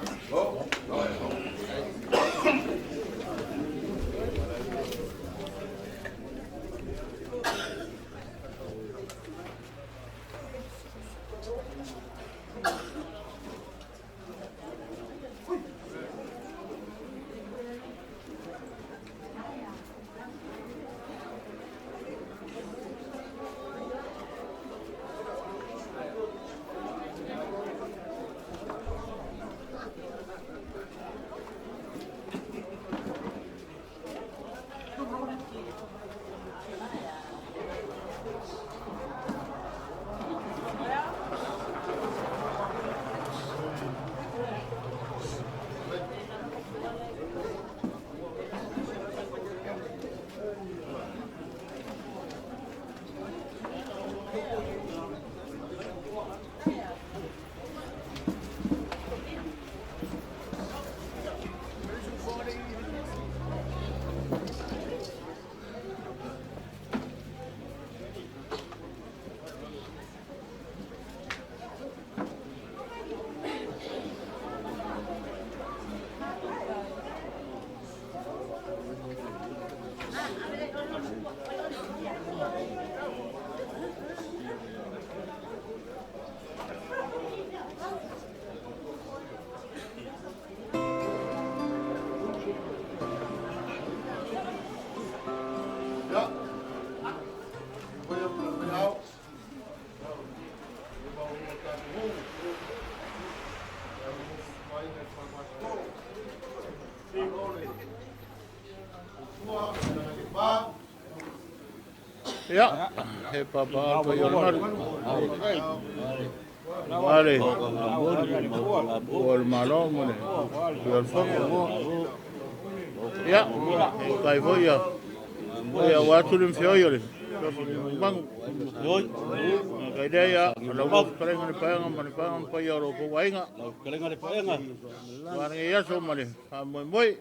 Ia, foi a pela ao. E mau o tatou hu. Ia o mai le whamastoro. Malo le tua, le ma. Ia, he papa pa i o le malu. Ua le, ua le malo ma le, ua le fono. Ia, e kai foi ia, ia ua atu le mfeoi o le mangu. Kai lea ia, lau lau fetalaiga le paega ma le paega ma paia o lo kou aiga. Ua lenei aso ma le faamoemoe.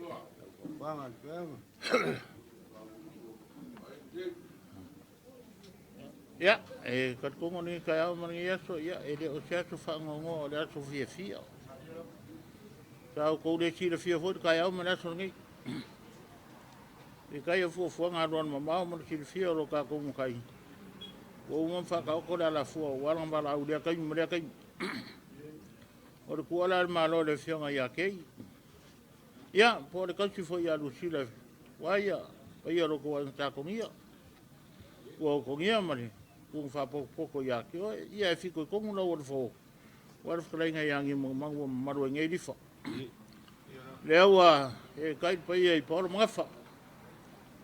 Ia, e talitonu lenei taeao ma lenei aso, ia, e le o se aso faanoanoa, o le aso fiafia. Sa outou le silafia foi le taeao ma le aso lenei. Peitai o fuafuaga alualumamao ma le silafia o lo tatou Matai, ua uma ona faataoto le alafua aua lana valaau i lea taimi ma lea taimi. O le tuuala a le Malo i le Afioga ia Kei, ia, po o le tausi foi ia Lusila, aua ia paia o lo outou aiga sa togia, ua otogia ma le tuuga faapotopoto ia te oe, ia e fitoitonu lau alofo, aua le fetalaiga ia Niumanumanua ua mamalu ai nei Lifa. Lea ua e tai le paia i Paolo ma Gafa,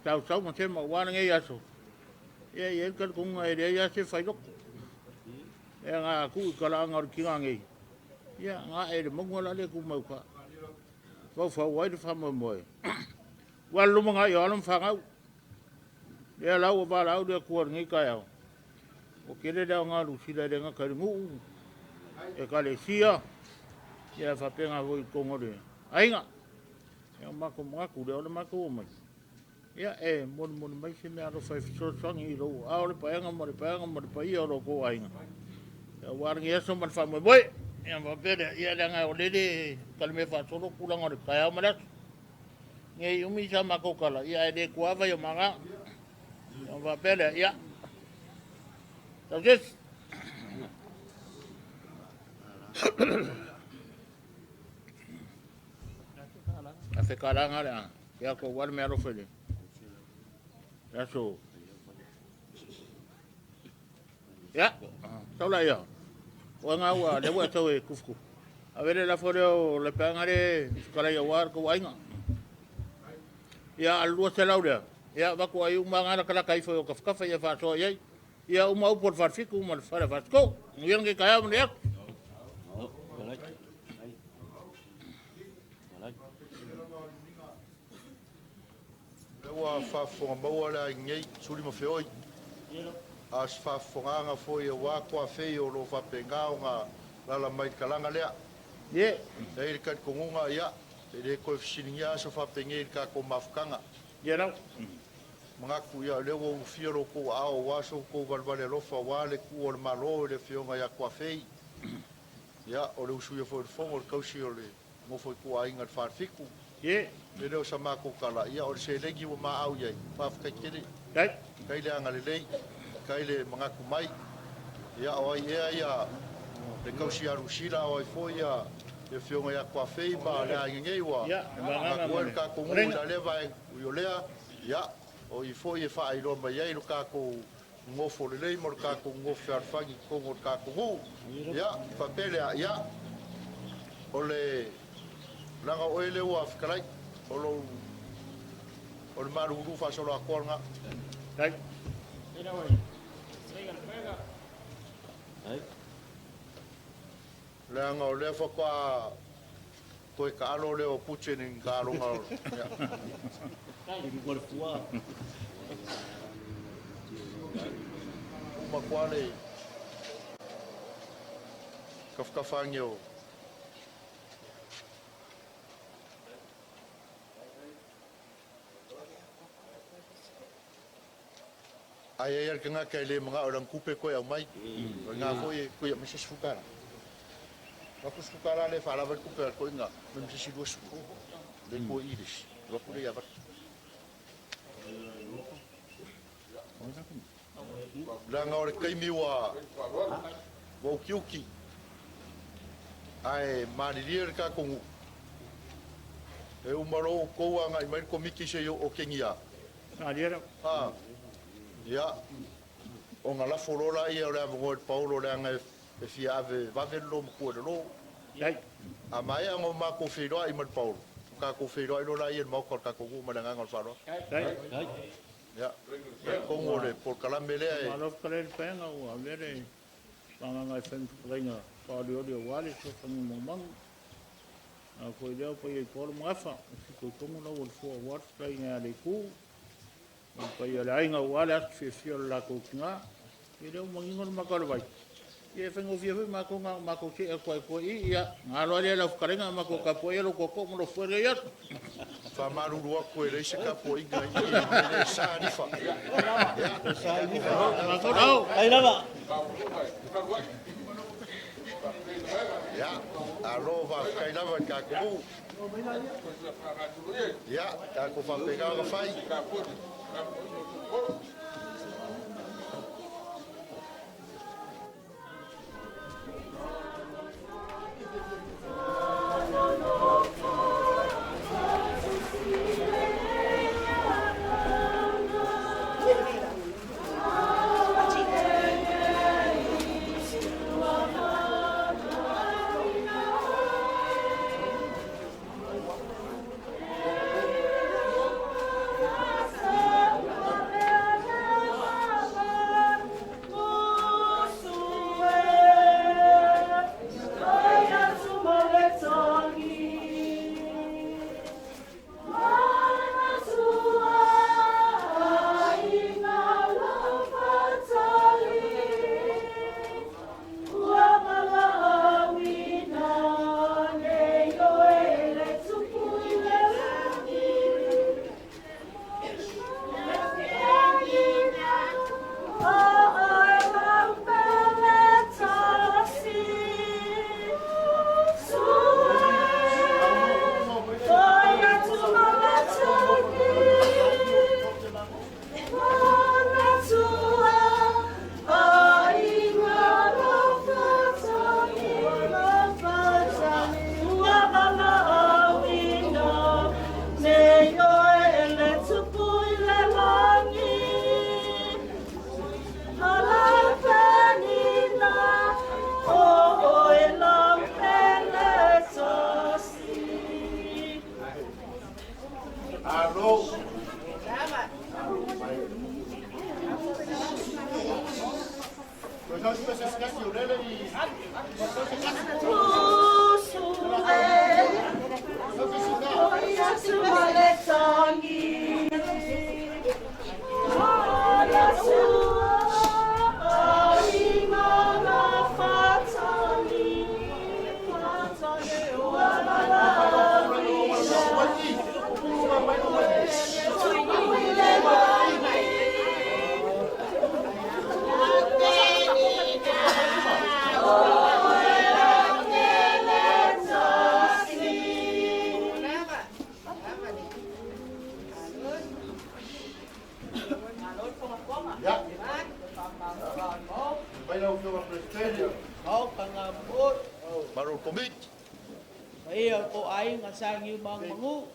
sausau ma sema aua lenei aso, ia e i ai le talitonuga e leai lava se failoto. Ia na tuu i talaaga o le tina nei, ia na ae i le mauga la le tumau ka. Faufau ai le faamoemoe. Ua le lumanai o alo ma fanau. Lea la ua valaau le Atua i lenei taeao. Ua tele le aoga o Lusila e le gata i le nuu, ekalesia, ia faapena foi i totonu o le aiga. Ia o matou manatu lea o le matou omai, ia e molimoli mai se meaalofa e fesoasoani i lou aao le paega ma le paega ma le paia o lo outou aiga, aua lenei aso ma le faamoemoe. Ia ona faapea lea, ia leaga o lele e talimea faasolo tulaga o le taeao ma le aso. Ne i umi sa matou tala, ia ae le tuua vai o maga. Ia ona faapea lea, ia, tausesi. Afe kalaga le a, ia ko wale me alofa i le aso. Ia, tau la ia. O ngā ua le ua tau e kufuku. A vele la fo leo le peanga le fetalai aua le tou aiga. Ia, a le 200 lea, ia avatu ai uma ngā latalata ifo i o tafatafa ia faasoa i ai. Ia uma upu o le Falefitu ma le Fale Fasitoo. Manuia lenei taeao ma lenei aso. Lea ua faafofoga maua le aiga nei, suli ma feoi. A o se faafofogaaga foi aua tuafei o lo o faapena ona alaala mai i le talaga lea. E i ai le talitonuga, ia, e le toe fesiligia aso faapenei i le tatou mafutaga. Manatu, ia, o lea ua ulufia lo outou aao aua so outou valevale alofa aua le tuua o le Malo i le Afioga ia Tuafei. Ia, o le usuia foi o le Fono, o le tausi o le nofo ituaiga i le Falefitu. E le o sa matou tala, ia o le seleni ua maau i ai, faafetai tele. Faafetai le agalelei, faafetai le manatu mai. Ia o ai ea ia le tausi ia Lusila, o ai foi ia le Afioga ia Tuafei ma le aiga nei ua manatu ai le tatou nuu i la lea vaega. Ui o lea, ia o i foi e faailoa mai ai lo tatou nofo lelei ma lo tatou nofo fealofani i totonu o le tatou nuu. Ia, faapea lea, ia, o le leaga o oe lea ua fetalai, o lou, o le malulu faasoloatoa lena. Leaga o lea faatoa toe taalo lea o Putin i ni taaloga o, ia. Uma atu lava le tafatafa ane o. Ai ai le tagata e le manao i lana tupe toe aumai. O lena foi e toe aumai se $10. Avatu le $10 lea e faalava ai le tupe a le toeaina mai ma se isi 20. Lea e toe i le isi, alu atu lea ia avatu. Leaga o le taimi ua utiuti ae malilie le tatou nuu. E uma loa outou agai mai le Komiti se i oo Kenia. A, ia, ona lafo loa lea o le avanoa i le paolo leaga e fia ave vave le loomatua i le lo. A maea ona matou feiloai ma le paolo, ona tatou feiloai loa lea i le maota o le tatou nuu ma le agaga o le faaaloalo. Ia, talitonu o le polokalame lea e. Malo fetalai le paega ua avea le faaagaga e fai ma fetalaiga faaolioli aua le fesoasoani maumagu. A foi lea o paia i Paolo ma Gafa, e fitoitonu lau o le fua aua le fetalaiga ia Leitu, ma le paia o le aiga aua le aso fiafia o le latou tina. Ia lea ua manino le mata o le vai, ia e faigofie foi matou na ona matou see atu lava i tua i i, ia ona alo lava lea i lau fetalaiga ae matou tapuaia lou tootoo ma lou foe lenei aso. Faamalulu atu e leai se tapuaiga i i, e le sa Lifa. Ia, malo faafetai lava i le tatou nuu. Ia, tatou faapena ona fai. Malo. Ia. Mai lau Afioga Peresetene. Malo le Komiti. Paia o tou aiga sa niu magumagu.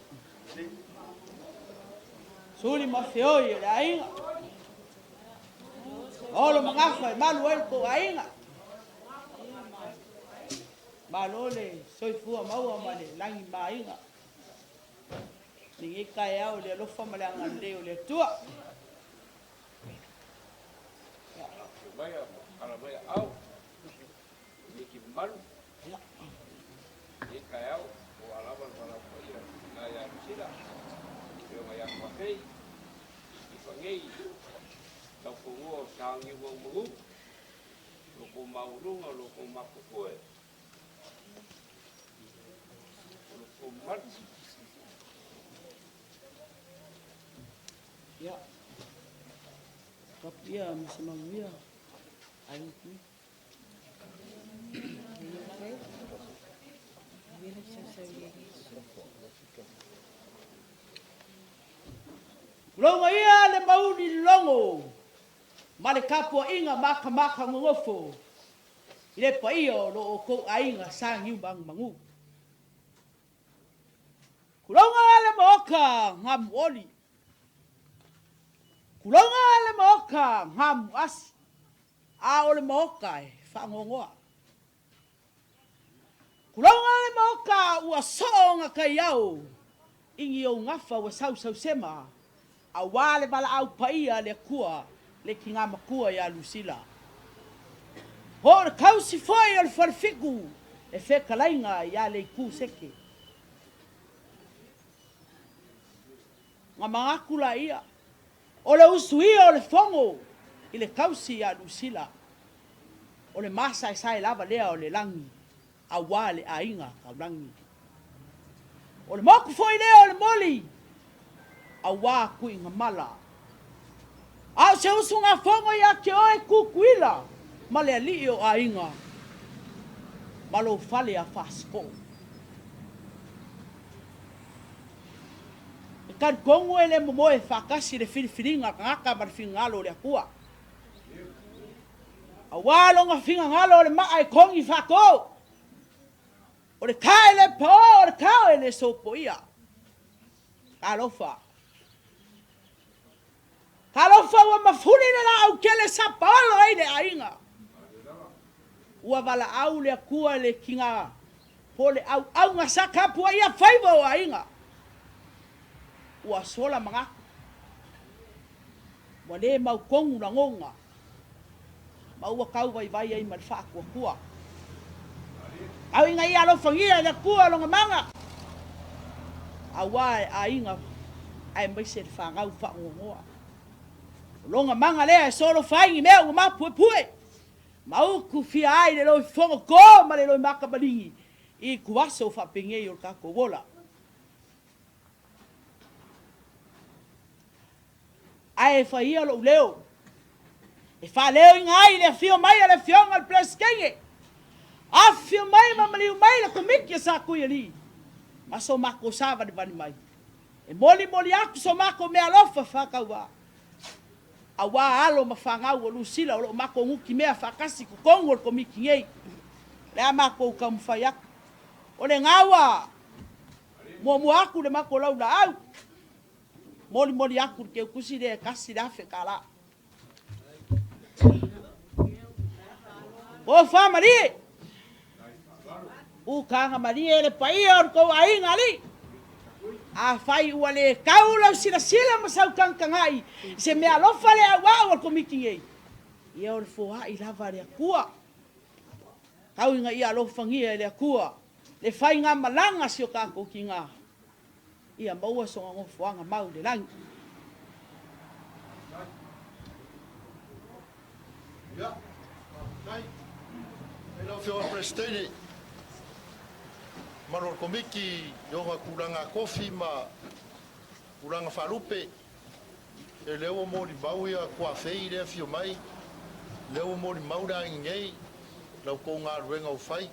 Suli ma feoi o le aiga. Olo magafa e malu ai le tou aiga. Malo le soifua maua ma le lagi maaiga. Lenei taeao i le alofa ma le agalelei o le Atua. Mai ala mai au i malu i taeao o alava le valaau paia na ia Sila afioga ia Tuafei i Fagei taufanua o Sagiu Maumagu lo kou maualuga lo kou mapupue o lo kou mamalu. Ia, tapuia ma se manuia aiga tui. Tulou ia le mauli logo ma le tapuaiga makamaka nonofo i le paia o lo outou aiga sa niumagumagu. Tulou le maoka gamuoli, tulou le maoka gamuasi, a o le maoka e faanoanoa. Tulou le maoka ua soo ona kaiao i ni ou gafa ua sausausema. Auā le valaau paia a le Akua le kigamatua iā Lusila. Po o le kausi foi o le falefitu le fetalaiga iā Leitu Seke. Na manatu laia, o le usuia o le fono i le kausi iā Lusila, o le masaesae lava lea o le lagi auā le aiga taulagi. O le motu foi lea o le moli, auā Tuigamala. A o se usugafono ia te oe Tutuila ma le alii o aiga ma lou fale a Fasitoo. E talitonu e le momoe faatasi le filifiliga a le tagata ma le finagalo o le Atua. Auā lona finagalo o le maa e togi faato, o le ta e le paoa, o le tao e le sopoia. Talofa! Talofa ua mafuli le laau tele sa paolo ai le aiga. Ua valaau le Atua i le tiga po le auauna sa tapuaia faiva o aiga. Ua sola manatu. Ua le mautonu lagona ma ua tau vaivai ai ma le faatuatua. Tau ina ia alofagia e le Atua lona mana, auā e aiga aemaise le fanau faanoanoa. O lona mana lea e solofa ai ni mea ua mapuepue ma utufia ai le loifono to ma le loimata maligi i ituaso faapenei o le tatou ola. Ae e fai ia lou leo e faaleoina ai le afio mai a le Afioga i le Peresetene, afifio mai ma maliu mai le Komiti a Satuialii ma so matou savalivali mai e molimoli atu so matou meaalofa faatauvaa auā alo ma fanau o Lusila o lo o matou nutimea faatasi i totonu o le Komiti nei. O le a matou taumafai atu. O lena ua muamua atu le matou laulaau. Molimoli atu le teutusi lea e $1,000. Tofa malie, utaga malie le paia o le tou aiga alii. Afai ua le tau lau silasila ma sau tagatagai i se meaalofa le auau a le Komiti nei, ia o le foai lava a le Atua. Tau ina ia alofagia e le Atua le faigamalaga a si o tatou tiga. Ia maua sona nofoaga mau i le lagi. Ia, faafetai. Faafetai lau Afioga i le Peresetene, mamalu o le Komiti i ona tulaga tofi ma tulaga faalupe. E lea ua molimau ia tuafei lea e afio mai, lea ua molimau le aiga nei i la outou galuega ua fai.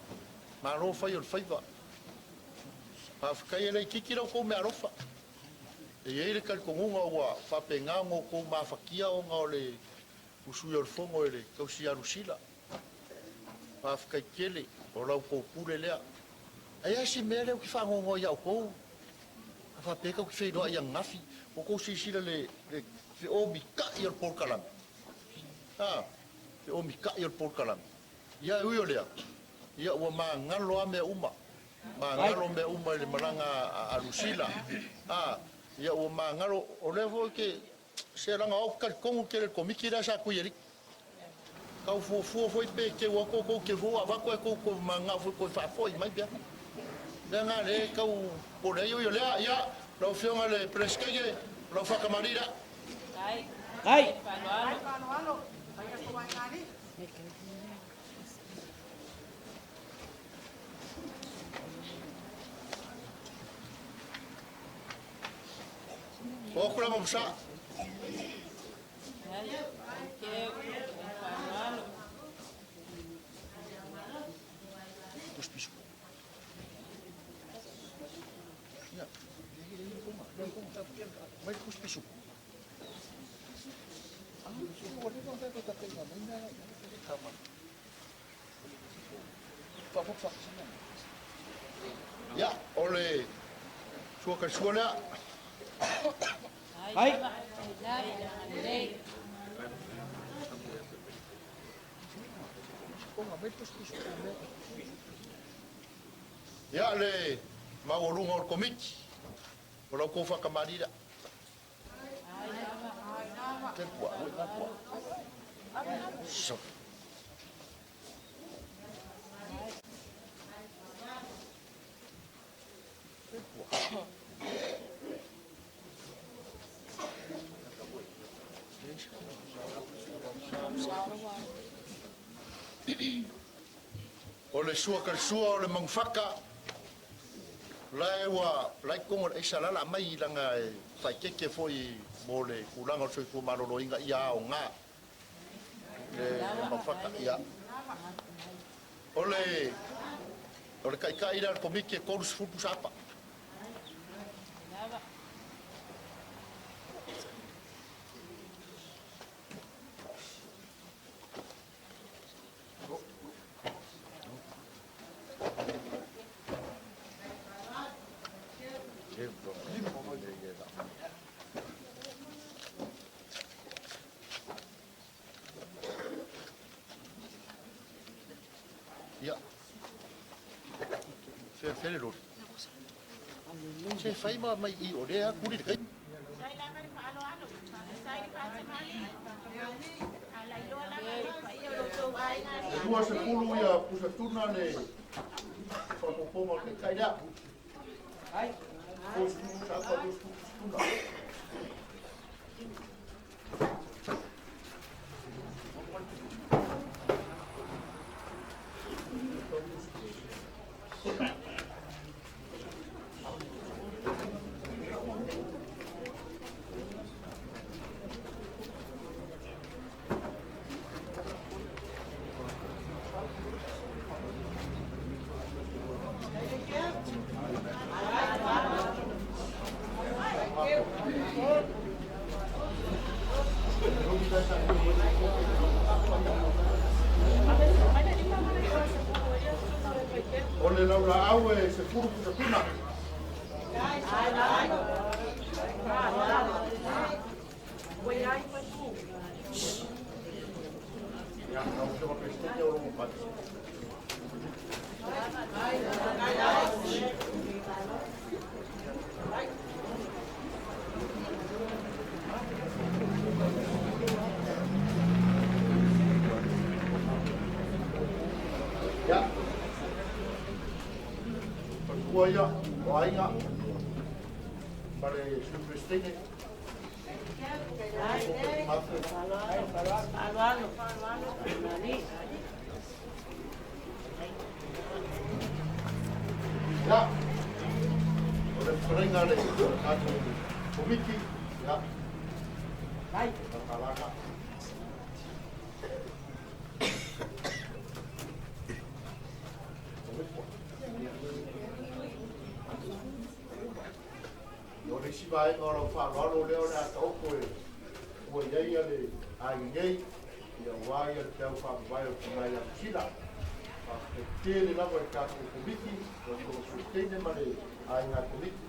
Malo fai o le faiva. Faafetai e le itiiti la outou meaalofa. E i ai le talitonuga ua faapena ona outou mafatia ona o le usuia o le fono e le tausi ia Lusila. Faafetai tele, o la outou pule lea. Ae a si mea lea ou te faanoanoa ia outou, a faapea tatou te feiloai ananafi, ua outou silasila i le feomita'i o le polokalame? A, feomita'i o le polokalame. Ia, e ui o lea, ia ua magalo lava mea uma, magalo mea uma i le malaga a Lusila. A, ia ua magalo, o lea foi ou te, se leaga o au ou te talitonu tele i le Komiti lea sa tui alii. Tau fuafua foi pe teu atu outou te fou avatu ae tou toe mananao foi toe faafoi mai mea. Leaga lea e tau popole ai. Ui o lea, ia, lau Afioga i le Peresetene, o lau faatamalii lea. Ai. O atu lava ma sa. Ia, o le sua lea. Ai. Ia, le maualuga o le Komiti, o la outou faatamalii lea. Te pua, ua ina pua. So. O le sua ka sua o le mangufaka la e ua lai kongo le aisa lala mai langa e faikeke foi mo le kulaga o le soifua maloloina ia aoga le mangufaka ia. O le o le kaikai la le komiti e 30 pusa apa. Ia. Fea fea le lori. Se fai ma mai i o lea kuri le kai. E 20 ia pusa tuna le whapoponga o te kai lea. 20 pusa apa, 20 pusa tuna. O le laula au e se furu pusa tuna. Ia, lau afioga Peresetene o lou pati. Ia. Patua ia, o aiga, ma le Sui Peresetene. Ia, o le fetalaiga le tatou komiti, ia, tatalaga. O le isi vaega o lau faaaloalo lea o le a taoto e ua i ai le aiga nei, ia ua ia le peau faamavae o tina ia Tusila. Faafetai tele lava i le tatou komiti, lau afioga Peresetene ma le aiga komiti,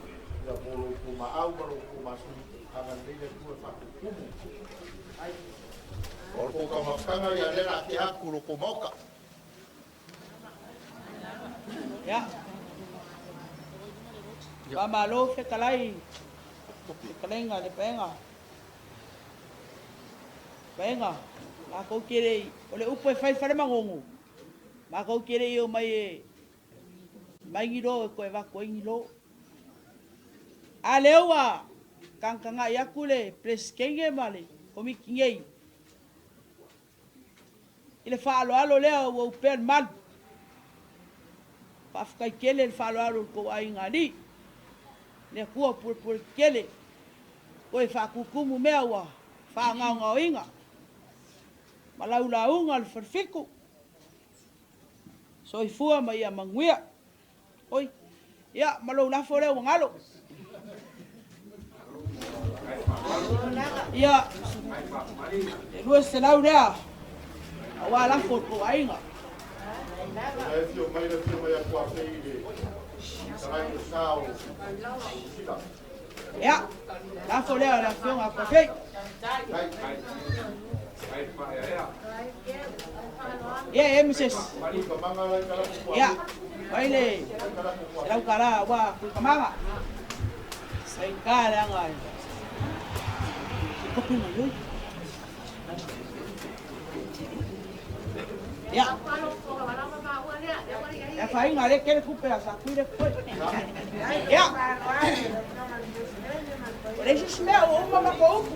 ia mo lo outou maau ma lo outou masui agalelei le Atua e faatutumu. O le tou taumafataga ia lea o le a tea atu i lo outou maota. Ia. Faamalo fetalai fetalaiga le paega. Paega makou te le o le upu e fai fale magogo. Makou te le i o mai e mai ni lo e toe avatu ai ni lo. A lea ua tagatagai atu le Peresetene ma le Komiti nei i le faaaloalo lea ua upea le malu. Faafetai tele le faaaloalo i le tou aiga alii. Le Atua pulepule tetele toe faatutumu mea ua faagaogaoina ma laulauga le falefitu. Soifua ma ia manuia. Oi, ia ma lou lafo lea ua galo. Ia, e 200 lea, aua lafo o le tou aiga. E afio mai le afioga ia Tuafei i le talai o sa o Sila. Ia, lafo lea le afioga a Tuafei. Ia, e Mrs. Ia, mai le $100 aua Tuikamanga. Sai ka le anga e. Kopi mai oi. Ia. E afaina lea kele tupe a sa tui le koe. Ia. O le isi mea ua uma matou upu.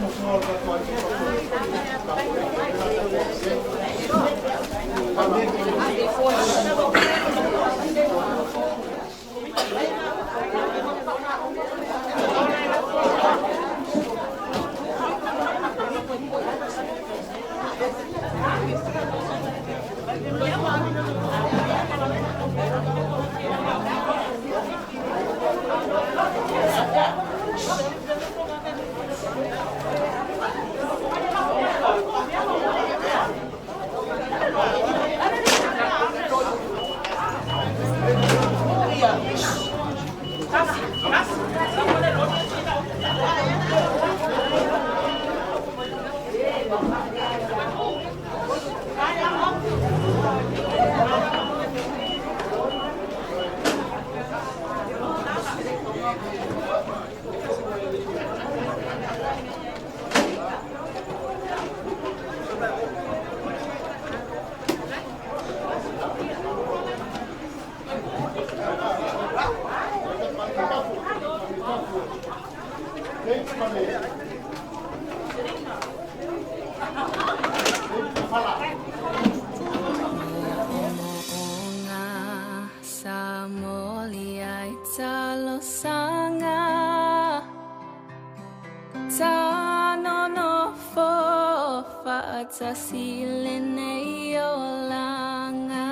Mo'omo'oga sa moli ai talosaga Tanonofo fa'atasi lenei olaga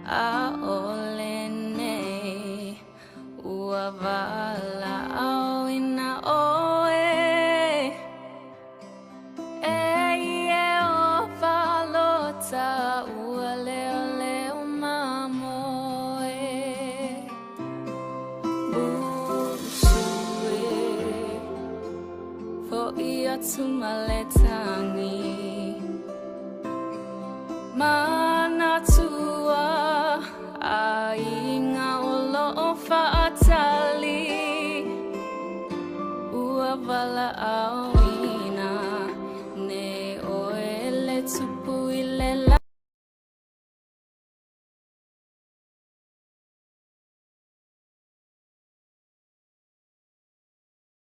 ʻAʻole nei ua valaʻauina ʻoe E ie o falota ua leoleo mamoe Busu e foʻi atu ma le tagi. Ma